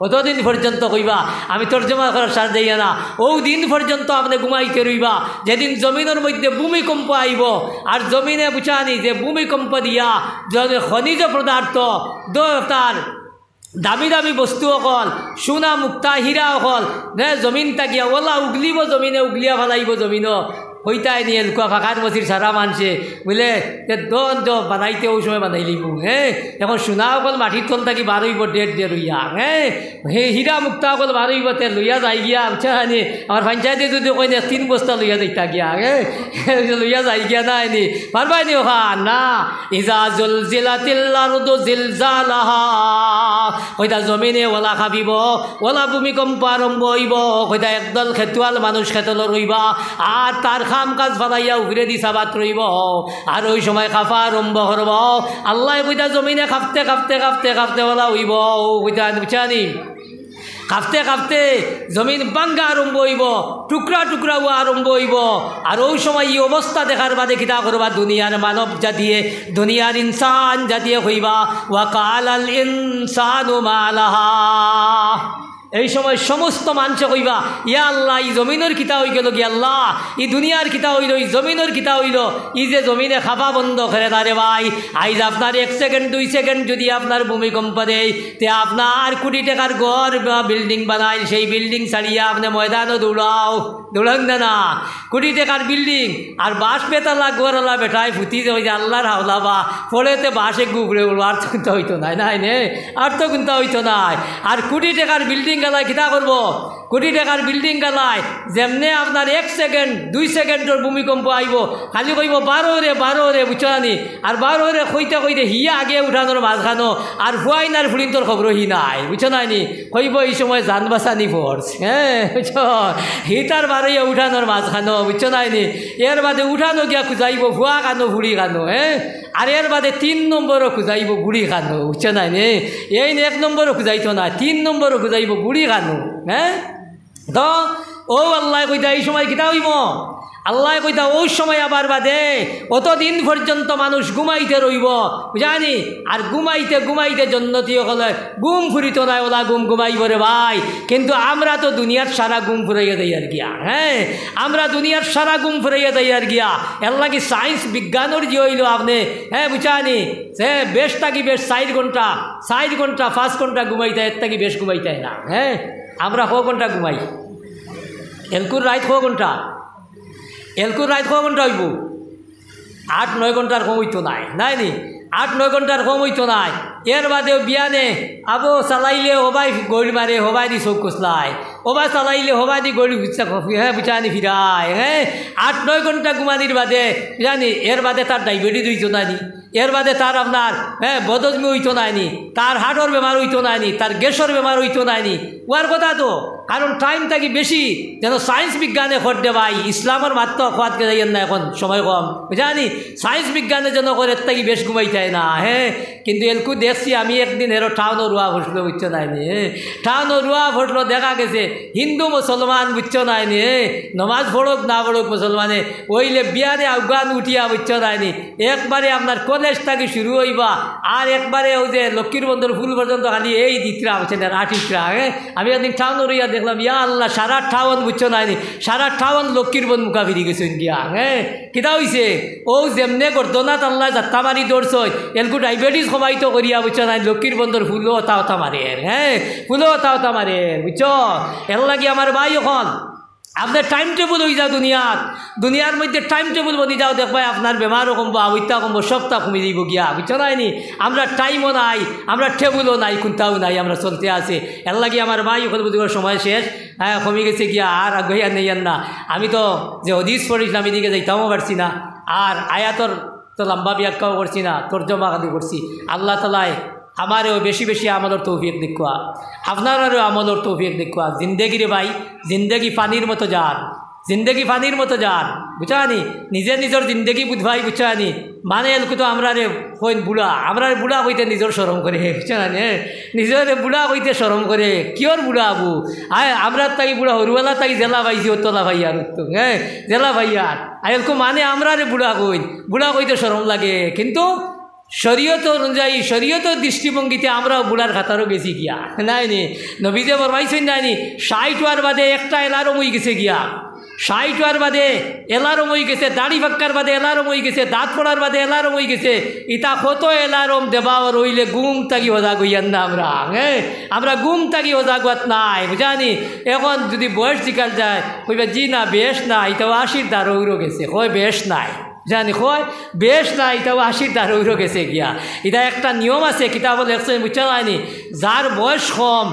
কতদিন পর্যন্ত কইবা? আমি তর্জমা করার সাথ দেইয়া না। অউ দিন পর্যন্ত আপনে ঘুমাইতে রইবা, যেদিন জমিনর মধ্যে ভূমিকম্প আইবো। আর জমিনে, বুঝানি, যে ভূমিকম্প দিয়া যে খনিজ পদার্থ, দ-, তার দামি দামি বস্তু অকল, সোনা, মুক্তা, হীরা অকল, নে জমিন থাকিয়া অলা উগলিবো জমিনে, উগলিয়া ফালাইবো জমিনো। কইতায় নি এলকুয়া ফাকার মসির সারা মানষে, বুলে, তে দন দ বানাইতে অউ সময় বানাইলিবো, হে? এখন সোনা অকল মাটির তল থাকি বার অইবো, ডের ডের অইয়া, হে? হে হীরা মুক্তা অকল বার অইবো, তে লইয়া যাইগিয়া, বুঝছো নি? আমার পঞ্চায়েতে যদি কইন এক তিন বস্তা লইয়া যাইতা গিয়া, হে? লইয়া যাইগিয়া নায় নি? পারবায় নি অখান? না। ইজা জুলজিলাতিল আরদু জিলজালাহা। কইতা জমিনে অলা কাঁপিবো, অলা ভূমিকম্প আরম্ভ অইবো। কইতা একদল খেতুয়াল মানুষ খেতলো রইবা, আর তার কাম কাজ ফালাইয়া উপরেদি চাবাত রইবো। আর অউ সময় কাঁপা আরম্ভ করবো। আল্লায় কইতা জমিনে কাঁপতে, কাঁপতে, কাঁপতে, কাঁপতে অলা অইবো। কইতা, বুঝছনি? কাঁপতে কাঁপতে জমিন ভাঙ্গা আরম্ভ অইবো, টুকরা টুকরা অওয়া আরম্ভ অইবো। আর অউ সময় ই অবস্থা দেখার বাদে কিতা করবা? দুনিয়ার মানব জাতিয়ে, দুনিয়ার ইনসান জাতিয়ে কইবা, "ওয়া ক্বালাল ইনসানু মা লাহা।" এই সময় সমস্ত মানষে কইবা, "ইয়া আল্লাহ, ই জমিনর কিতা অইগেলো গি আল্লাহ? ই দুনিয়ার কিতা অইলো? ই জমিনর কিতা অইলো? ই যে জমিনে কাঁপা বন্ধ করে না রে ভাই, আইজ আপনার এক সেকেন্ড, দুই সেকেন্ড যদি আপনার ভূমিকম্প দেয়, তে আপনার কুটি টেকার ঘর বা বিল্ডিং বানাইল, সেই বিল্ডিং ছাড়িয়া আপনে ময়দানো দৌড়াও, দৌড়াউক না না? কুটি টেকার বিল্ডিং আর বাঁশ বেতালা ঘরআলা বেটায় ফুতি যে অউ যে আল্লার হাওলা বা পড়ে তে বাঁশ এগু উপরে উড়বো, আর তো কুন্তা অইতো নায়, নায় নে, আর তো কুন্তা অইতো নায়। আর কুটি টেকার বিল্ডিং গালায় কিতা করবো? কুটি টেকার বিল্ডিং গালায় যেমনে আপনার এক সেকেন্ড, দুই সেকেন্ডর ভূমিকম্প আইবো, খালি কইবো, 'বারো রে, বারো রে', বুঝছো না নি? আর বারো রে কইতে কইতে হিয়া আগে উঠানোর মাঝখানো, আর ফুয়াইন আর ফুড়িন্তর খবর হি নাই, বুঝছো না নি? কইবো, "ই সময় জান বাঁচানি ফরজ।" হে, বুঝছো? হিতার বারইয়া উঠানোর মাঝখানো, বুঝছো না নি? এর বাদে উঠানো গিয়া খুজাইবো ফুয়া কানো, ফুড়ি কানো, হে? আর এর বাদে তিন নম্বরও খুজাইবো বুড়ি খানো, বুঝছো না নি? এইন এক নম্বরও খুজাইতো না, তিন নম্বরও খুজাইবো বুড়ি খানো। হ্যাঁ, তো অউ আল্লায় কইতা, এই সময় কিতা অইবো? আল্লায় কইতা, অউ সময় আবার বাদে অতদিন পর্যন্ত মানুষ ঘুমাইতে রইবো, বুঝছো নি? আর ঘুমাইতে ঘুমাইতে জন্নতি অকলর ঘুম ফুরিতো নায়, অলা ঘুম ঘুমাইবো রে ভাই। কিন্তু আমরা তো দুনিয়ার সারা ঘুম ফুরাইয়া যাইয়ার গিয়া, হ্যাঁ, আমরা দুনিয়ার সারা ঘুম ফুরাইয়া যাইয়ার গিয়া। এর লাগি science বিজ্ঞানর যে অইলো আপনে, হ্যাঁ, বুঝছো নি? সে বেশ থাকি বেশ চাইর ঘন্টা, চাইর ঘন্টা, পাঁচ ঘন্টা ঘুমাইতা, এর থাকি বেশ ঘুমাইতায় না। হ্যাঁ, আমরা ক ঘন্টা ঘুমাই? এলকুর রাইত ক ঘন্টা? এলকুর রাইত ক ঘন্টা অইবো? আট নয় ঘন্টার কম অইতো নায়, নায় নি? আট নয় ঘন্টার কম অইতো নায়। এর বাদেও বিয়ানে আবো চালাইলে হবায় গইড় মারে, হবায়দি চউখ কসলায়, হবায় চালাইলে হবায়দি গইড় ফিরছে, হ্যাঁ, বুঝছো নি, ফিরায়, হ্যাঁ। আট নয় ঘন্টা ঘুমানির বাদে, বুঝছো নি, এর বাদে তার diabetes অইতো নায় নি, এর বাদে তার আপনার, হ্যাঁ, বদহজমি অইতো নায় নি, তার হার্টর বেমার অইতো নায় নি, তার গ্যাসর বেমার অইতো নায় নি, অওয়ার কথা তো। কারণ time থাকি বেশি যেন science বিজ্ঞানে কর দে ভাই, ইসলামর মাত তো কওয়াত কে যাইয়েন না, এখন সময় কম, বুঝছো নি? Science বিজ্ঞানে যেন কর এর থাকি বেশ ঘুমাইতায় না, হ্যাঁ। কিন্তু এলকু দেখছি আমি একদিন, হেরো টাউনো রুয়া পড়লো, বুঝছো নি, হ্যাঁ। টাউনো রুয়া পড়লো, দেখা গেছে হিন্দু মুসলমান, বুঝছো নি, হ্যাঁ। নমাজ পড়ুক না পড়ুক মুসলমানে, অইলে বিয়ানে আউগান উঠিয়া, বুঝছো নি, একবারে আপনার কলেজ থাকি শুরু অইবা, আর একবারে অউ যে লক্ষ্মীর বন্দর ফুল পর্যন্ত খালি এই দিতরা, বুঝছো নি, আটিতরা, হ্যাঁ। আমি একদিন টাউনো রইয়া দেখলাম, ইয়া আল্লাহ, সারা টাউন, বুঝছো নি, সারা টাউন লক্ষ্মীর বন্দ মুখা ফিরি গেছইন গিয়া, হ্যাঁ। কিতা অইছে? অউ যেমনে গর্দনাত আল্লায় জাত্তা মারি ধরছইন, এলকু diabetes কমাইতো করিয়া, বুঝছো নি, লক্ষ্মীর বন্দর ফুলো অতা অতা মারের, হ্যাঁ, ফুলো অতা অতা মারের, বুঝছো? এর লাগি আমার ভাই অকল, আপনার time table অই যাও দুনিয়াত, দুনিয়ার মধ্যে time table বনি যাও, দেখবায় আপনার বেমারও কমবো, আবইতা কমবো, সবতা কমি যাইবো গিয়া, বুঝছো নি? আমরা timeও নাই, আমরা tableও নাই, কুন্তাও নাই, আমরা চলতে আছে। এর লাগি আমার ভাই অকল, বুঝবো সময় শেষ, হ্যাঁ, কমি গেছে গিয়া, আর আগুয়াইয়া নেইয়ার না। আমি তো যে হাদিস পড়ছিলাম, এদিকে যাইতামও পারছি না, আর আয়াতর তো লম্বা ব্যাখ্যাও করছি না, তর্জমা খালি করছি। আল্লাহ তাআলায় আমারেও বেশি বেশি আমলর তৌফিক দেউক্কা, আপনারারেও আমলর তৌফিক দেউক্কা। জিন্দেগি রে ভাই, জিন্দেগি পানির মতো জার, জিন্দেগি পানির মতো জার, বুঝছো নি? নিজে নিজর জিন্দেগি বুঝবায়, বুঝছো নি? মানে এলকু তো আমরারে কইন বুড়া, আমরারে বুড়া কইতে নিজর শরম করে, বুঝছো নি? নিজরে বুড়া কইতে শরম করে, কিয়র বুড়া আবু? আয়, আমরার তাই বুড়া, হুরুবালা তাই যেলা পাইছি, অতলা পাইয়ার, হ্যাঁ, যেলা পাইয়ার। আর এলকু মানে আমরারে বুড়া কইন, বুড়া কইতে শরম লাগে, কিন্তু শরীয়ত অনুযায়ী, শরীয়তর দৃষ্টিভঙ্গিতে আমরাও বুড়ার কাতারো গেছি গিয়া, নায় নি? নবীজিয়ে ফরমাইছইন নায় নি, ষাইট অওয়ার বাদে একটা alarm অই গেছে গিয়া, ষাইট অওয়ার বাদে alarm অই গেছে, দাড়ি পাক্কার বাদে alarm অই গেছে, দাঁত পড়ার বাদে alarm অই গেছে। ইতা কত alarm দেবা অর, অইলে ঘুম থাকি হজাগ অইয়ার না আমরা, হ্যাঁ? আমরা ঘুম থাকি হজাগ অওয়াত নাই, বুঝছো নি? এখন যুদি বয়স জিকাইল যায়, কইবা, "জি না, বেশ না, ইতাও আশির দারো উরো গেছে।" কয়, "বেশ নাই।" জানি কয়, বেশ না, ইতাও আশির দারো উরো গেছে গিয়া। ইতা একটা নিয়ম আছে, কিতাবো লেখছইন, বুঝছো নি? যার বয়স কম,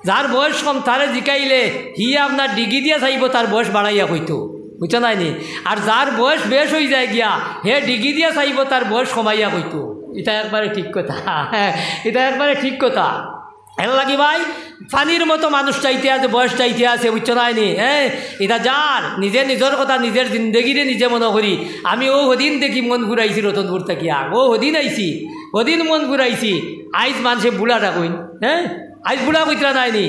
যার বয়স কম, তারে জিকাইলে হি আপনার ডিগি দিয়া চাইবো, তার বয়স বাড়াইয়া কইতো, বুঝছো নি? আর যার বয়স বেশ অই যায় গিয়া, হে ডিগি দিয়া চাইবো, তার বয়স কমাইয়া কইতো। ইতা একবারে ঠিক কথা, ইতা একবারে ঠিক কথা। এর লাগি ভাই, পানির মতো মানুষ যাইতে আছে, বয়স যাইতে আছে, বুঝছো নি? হ্যাঁ, ইতা যার, নিজে নিজর কথা, নিজর জিন্দেগিরে নিজে মনো করি। আমি অউ হদিন দেখি মন ঘুরাইছি রতনপুর থাকিয়া, অউ হদিন আইছি, হদিন মন ঘুরাইছি। আইজ মানষে বুড়া ডাকইন, হ্যাঁ, আইজ বুড়া কইতরা নায় নি?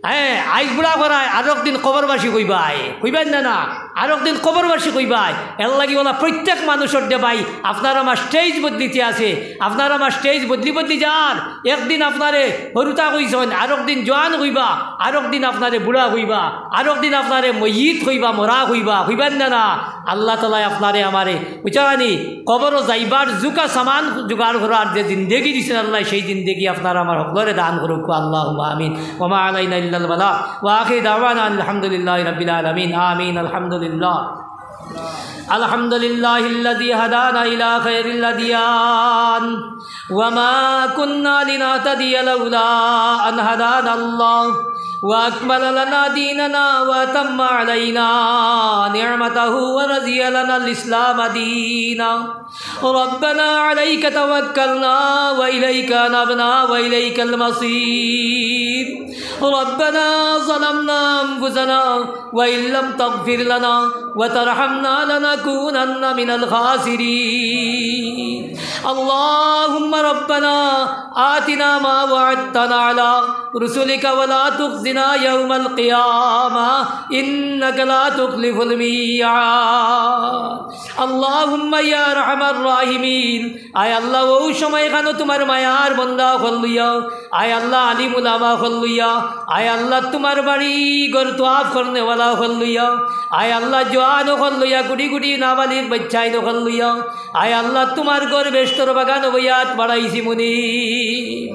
হ্যাঁ, আইজ বুড়া করায়, আরক দিন কবরবাসী কইবায়, কইবায় না, না, আরক দিন কবরবাসী কইবায়। এর লাগি অলা প্রত্যেক মানুষর দে ভাই, আপনার আমার stage বদলিতে আছে, আপনার আমার stage বদলি বদলি যার। একদিন আপনারে হুরুতা কইছইন, আরক দিন জোয়ান কইবা, আরক দিন আপনারে বুড়া কইবা, আরক দিন আপনারে মইয়িত কইবা, মরা কইবা, কইবায় না, না? আল্লাহ তাআলায় আপনারে আমারে, বুঝছো নি, কবরো যাইবার জুকা সামান জোগাড় করার যে জিন্দেগি দিছইন আল্লায়, সেই জিন্দেগি আপনার আমার হকলরে দান করউক্কা, আল্লাহুম্মা আমিন। ওয়া মা আলাইনা ইল্লাল বালাগ। ওয়া আখিরু দাওয়ানা আলহামদুলিল্লাহি রাব্বিল আলামিন। আমিন। আলহামদুলিল্লাহ। الحمد لله الذي هدانا إلى خير الأديان، وما كنا لنهتدي لولا أن هدانا الله، وأكمل لنا ديننا وأتم علينا نعمته ورضي لنا الإسلام دينا. ربنا عليك توكلنا وإليك أنبنا وإليك المصير. ربنا ظلمنا أنفسنا وإن لم تغفر لنا وترحمنا لنكونن من الخاسرين. اللهم ربنا آتنا ما وعدتنا على رسلك ولا تخزنا يوم القيامة إنك لا تخلف الميعاد. اللهم يا أرحم الراحمين, আয় আল্লাহ, অউ সময়খানো তুমার মায়ার বন্দা অকল লইয়া, আয় আল্লাহ, আলিম উলামা অকল লইয়া, আয় আল্লাহ, তুমার বাড়ি ঘর তোয়াফ করনেওয়ালা অকল লইয়া, আয় আল্লাহ, জোয়ান অকল লইয়া, কুড়ি কুড়ি নাবালিগ বাইচ্চাইন অকল লইয়া, আয় আল্লাহ, তুমার ঘর বেহেস্তর বাগান অইয়া আত বাড়াইছি মুনিব।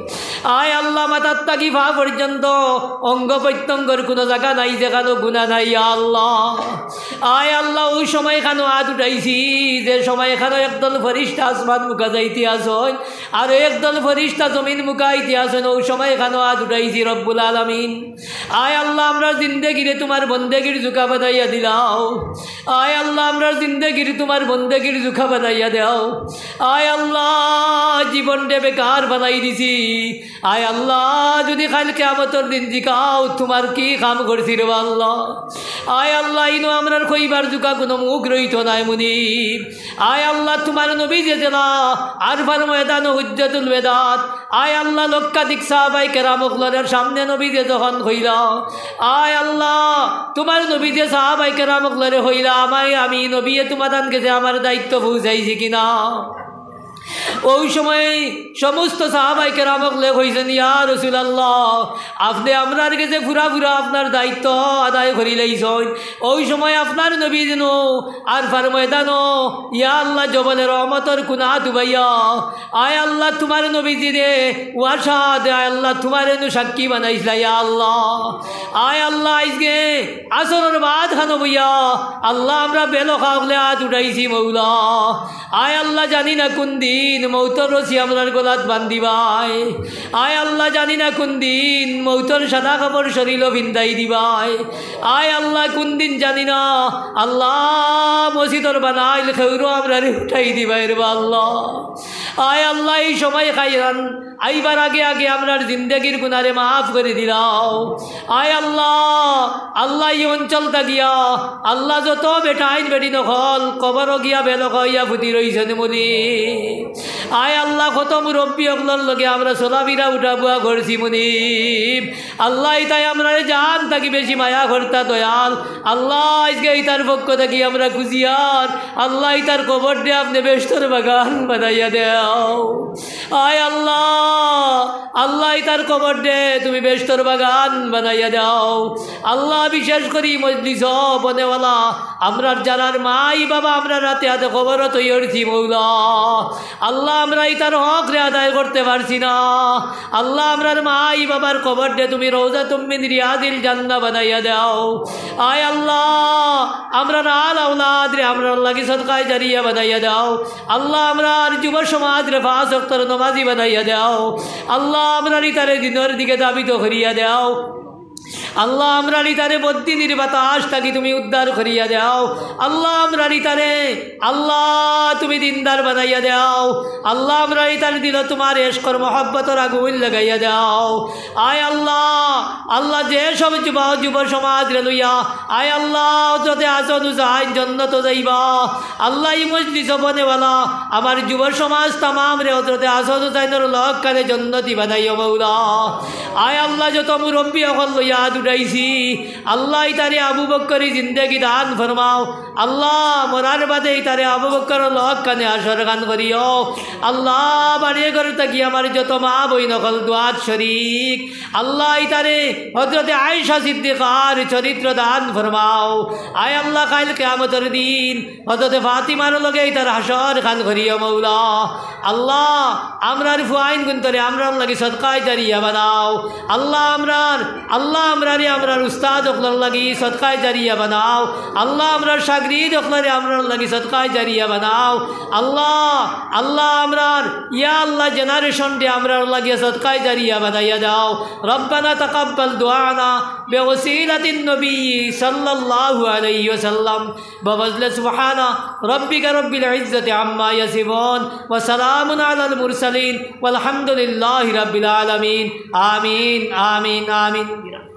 আয় আল্লাহ, মাথার থাকি পা পর্যন্ত অঙ্গ প্রত্যঙ্গর কুনু জাগা নাই যেখানো গুনা নাই, ইয়া আল্লাহ। আয় আল্লাহ, অউ সময়খানো আত উঠাইছি, যে সময়খানো একদল ফিরিস্তা আসমান মুখা যাইতে আছইন, আর একদল ফিরিস্তা জমিন মুখা আইতে আছইন, অউ সময়খানো আত উঠাইছি রব্বুল আলামিন। আয় আল্লাহ, আমরার জিন্দেগিরে তুমার বন্দেগির জুকা বানাইয়া দিলাও। আয় আল্লাহ, আমরার জিন্দেগিরে তুমার বন্দেগির জুকা বানাইয়া দেও। আয় আল্লাহ, জীবনরে বেকার বানাই দিছি। আয় আল্লাহ, যুদি কাইল কিয়ামতর দিন জিকাও, তুমার কি কাম করছি রে আল্লাহ? আয় আল্লাহ, ইনো আমরার কইবার জুকা কুনু মুখ রইতো নায় মুনিব। আয় আল্লাহ, তুমার নবী যে যেলা আরফার ময়দানো হুজ্জাতুল বেদাত, আয় আল্লাহ, লক্ষাধিক সাহাবায়ে কেরাম অকলর সামনে নবীয়ে যখন কইলা, আয় আল্লাহ, তুমার নবীয়ে সাহাবায়ে কেরাম অকলরে কইলা, আমি, আমি নবীয়ে তুমার গেছে আমার দায়িত্ব পৌঁছাইছি কিনা? অউ সময় সমস্ত সাহাবায়ে কেরাম অকলে কইছইন, ইয়া রাসূলুল্লাহ, আপনে আমরার গেছে পুরা পুরা আপনার দায়িত্ব আদায় করিলাইছইন। অউ সময় আপনার নবী যেন আরফার ময়দানো, ইয়া আল্লাহ, জবলে রহমতর কুনা দুবাইয়া, আয় আল্লাহ, তুমার নবীজিরে ওয়াশাদ, আয় আল্লাহ, তুমারে নু সাক্ষী বানাইছলা, ইয়া আল্লাহ। আয় আল্লাহ, আইজকে আসরর বাদ খানো বইয়া, আল্লাহ, আমরা বেলখা অকলে আত উঠাইছি মৌলা। আয় আল্লাহ, জানি না কুন দিন মৌতর রশি আমরার গলাত বান্ধিবায়। আয় আল্লাহ, জানি না কুন দিন মৌতর সাদা কাপড় শরীলো ফিন্দাই দিবায়। আয় আল্লাহ, কুন দিন জানি না, আল্লাহ, মসজিদর বানাইল খেউরো আমরারে উঠাই দিবায় রে বা আল্লাহ। আয় আল্লাহ, এই সময় খাইরান আইবার আগে আগে আমরার জিন্দেগির গুনারে মাফ করি দিলাও। আয় আল্লাহ, আল্লাহ, ই অঞ্চল থাকিয়া আল্লাহ, যত বেটাইন বেটিন অকল কবরো গিয়া বেলখা অইয়া ফুতি রইছইন মুনিব। আয় আল্লাহ, কত মুরব্বি অকলর লগে আমরা চলাফিরা উঠা বওয়া করছি মুনিব। আল্লাহ, ইতায় আমরারে জান থাকি বেশি মায়া করতা দয়াল। আল্লাহ, আইজকে ইতার পক্ষ থাকি আমরা খুশিয়ার। আল্লাহ, ইতার কবররে আপনে বেহেস্তর বাগান বানাইয়া দেও। আয় আল্লাহ, আল্লাহ, ইতার কবররে তুমি বেহেস্তর বাগান বানাইয়া দেও। আল্লাহ, বিশেষ করি মজলিসো বনেওয়ালা আমরার যারার মাই বাবা আমরার আতে আতে কবরো থইয়া দিছি মৌলা। আল্লাহ, আমরা ইতার হকরে আদায় করতে পারছি না। আল্লাহ, আমরার মাই বাবার কবররে তুমি রওজাতুম মিন রিয়াদিল জান্নাহ বানাইয়া দেও। আয় আল্লাহ, আমরার আল আওলাদরে আমরার লাগি সদকায়ে জারিয়া বানাইয়া দেও। আল্লাহ, আমরার যুব সমাজরে পাঁচ ওয়াক্তর নমাজি বানাইয়া দেও। আল্লাহ, আমরার ইতারে দিনর দিকে ধাবিত করিয়া দেও। আল্লাহ, আমরার ইতারে বদিনির বাতাস থাকি তুমি উদ্ধার করিয়া দেও। আল্লাহ, আমরার ইতারে, আল্লাহ, তুমি দিনদার বানাইয়া দেও। আল্লাহ, আমরার ইতার দিলো তুমার ইশকর মহব্বতর আগুন লাগাইয়া দেও। আয় আল্লাহ, আল্লাহ, যে সব যুব, যুব সমাজরে লইয়া, আয় আল্লাহ, হজরতে হাসান হুসাইন জন্নতো যাইবা। আল্লাহ, ই মজলিসো বনেওয়ালা আমার যুব সমাজ তামামরে হজরতে হাসান হুসাইনর লগখানে জন্নতি বানাইও মৌলা। আয় আল্লাহ, যত মুরব্বি অকল লইয়া আত উঠাইছি, আল্লাহ, ইতারে আবু বক্করি জিন্দেগি দান ফরমাও। আল্লাহ, মরার বাদে ইতারে আবু বক্করর লগখানে হাশরখান করিও। আল্লাহ, বাড়ি ঘর থাকি আমার যত মা বইন অকল দোয়াত শরিক, আল্লাহ, ইতারে হজরতে আয়েশা সিদ্দিকার চরিত্র দান ফরমাও। আয় আল্লাহ, কাইল কিয়ামতর দিন হজরতে ফাতিমার লগে ইতার হাশরখান করিও মৌলা। আল্লাহ, আমরার ফুয়াইন গুনতরে আমরার লাগি সদকায়ে জারিয়া বানাও। আল্লাহ, আমরার, আল্লাহ, আমরারে আমরার উস্তাদ অকলর লাগি সদকায়ে জারিয়া বানাও। আল্লাহ, আমরার শাগরিদ অকলরে আমরার লাগি সদকায়ে জারিয়া বানাও। আল্লাহ, আল্লাহ, আমরার, ইয়া আল্লাহ, generation রে আমরার লাগি সদকায়ে জারিয়া বানাইয়া দাও। ربنا تقبل دعاءنا بوسيلة النبي صلى الله عليه وسلم بفضل سبحان ربك رب العزة عما يصفون وسلام على المرسلين والحمد لله رب العالمين. آمين، آمين، آمين.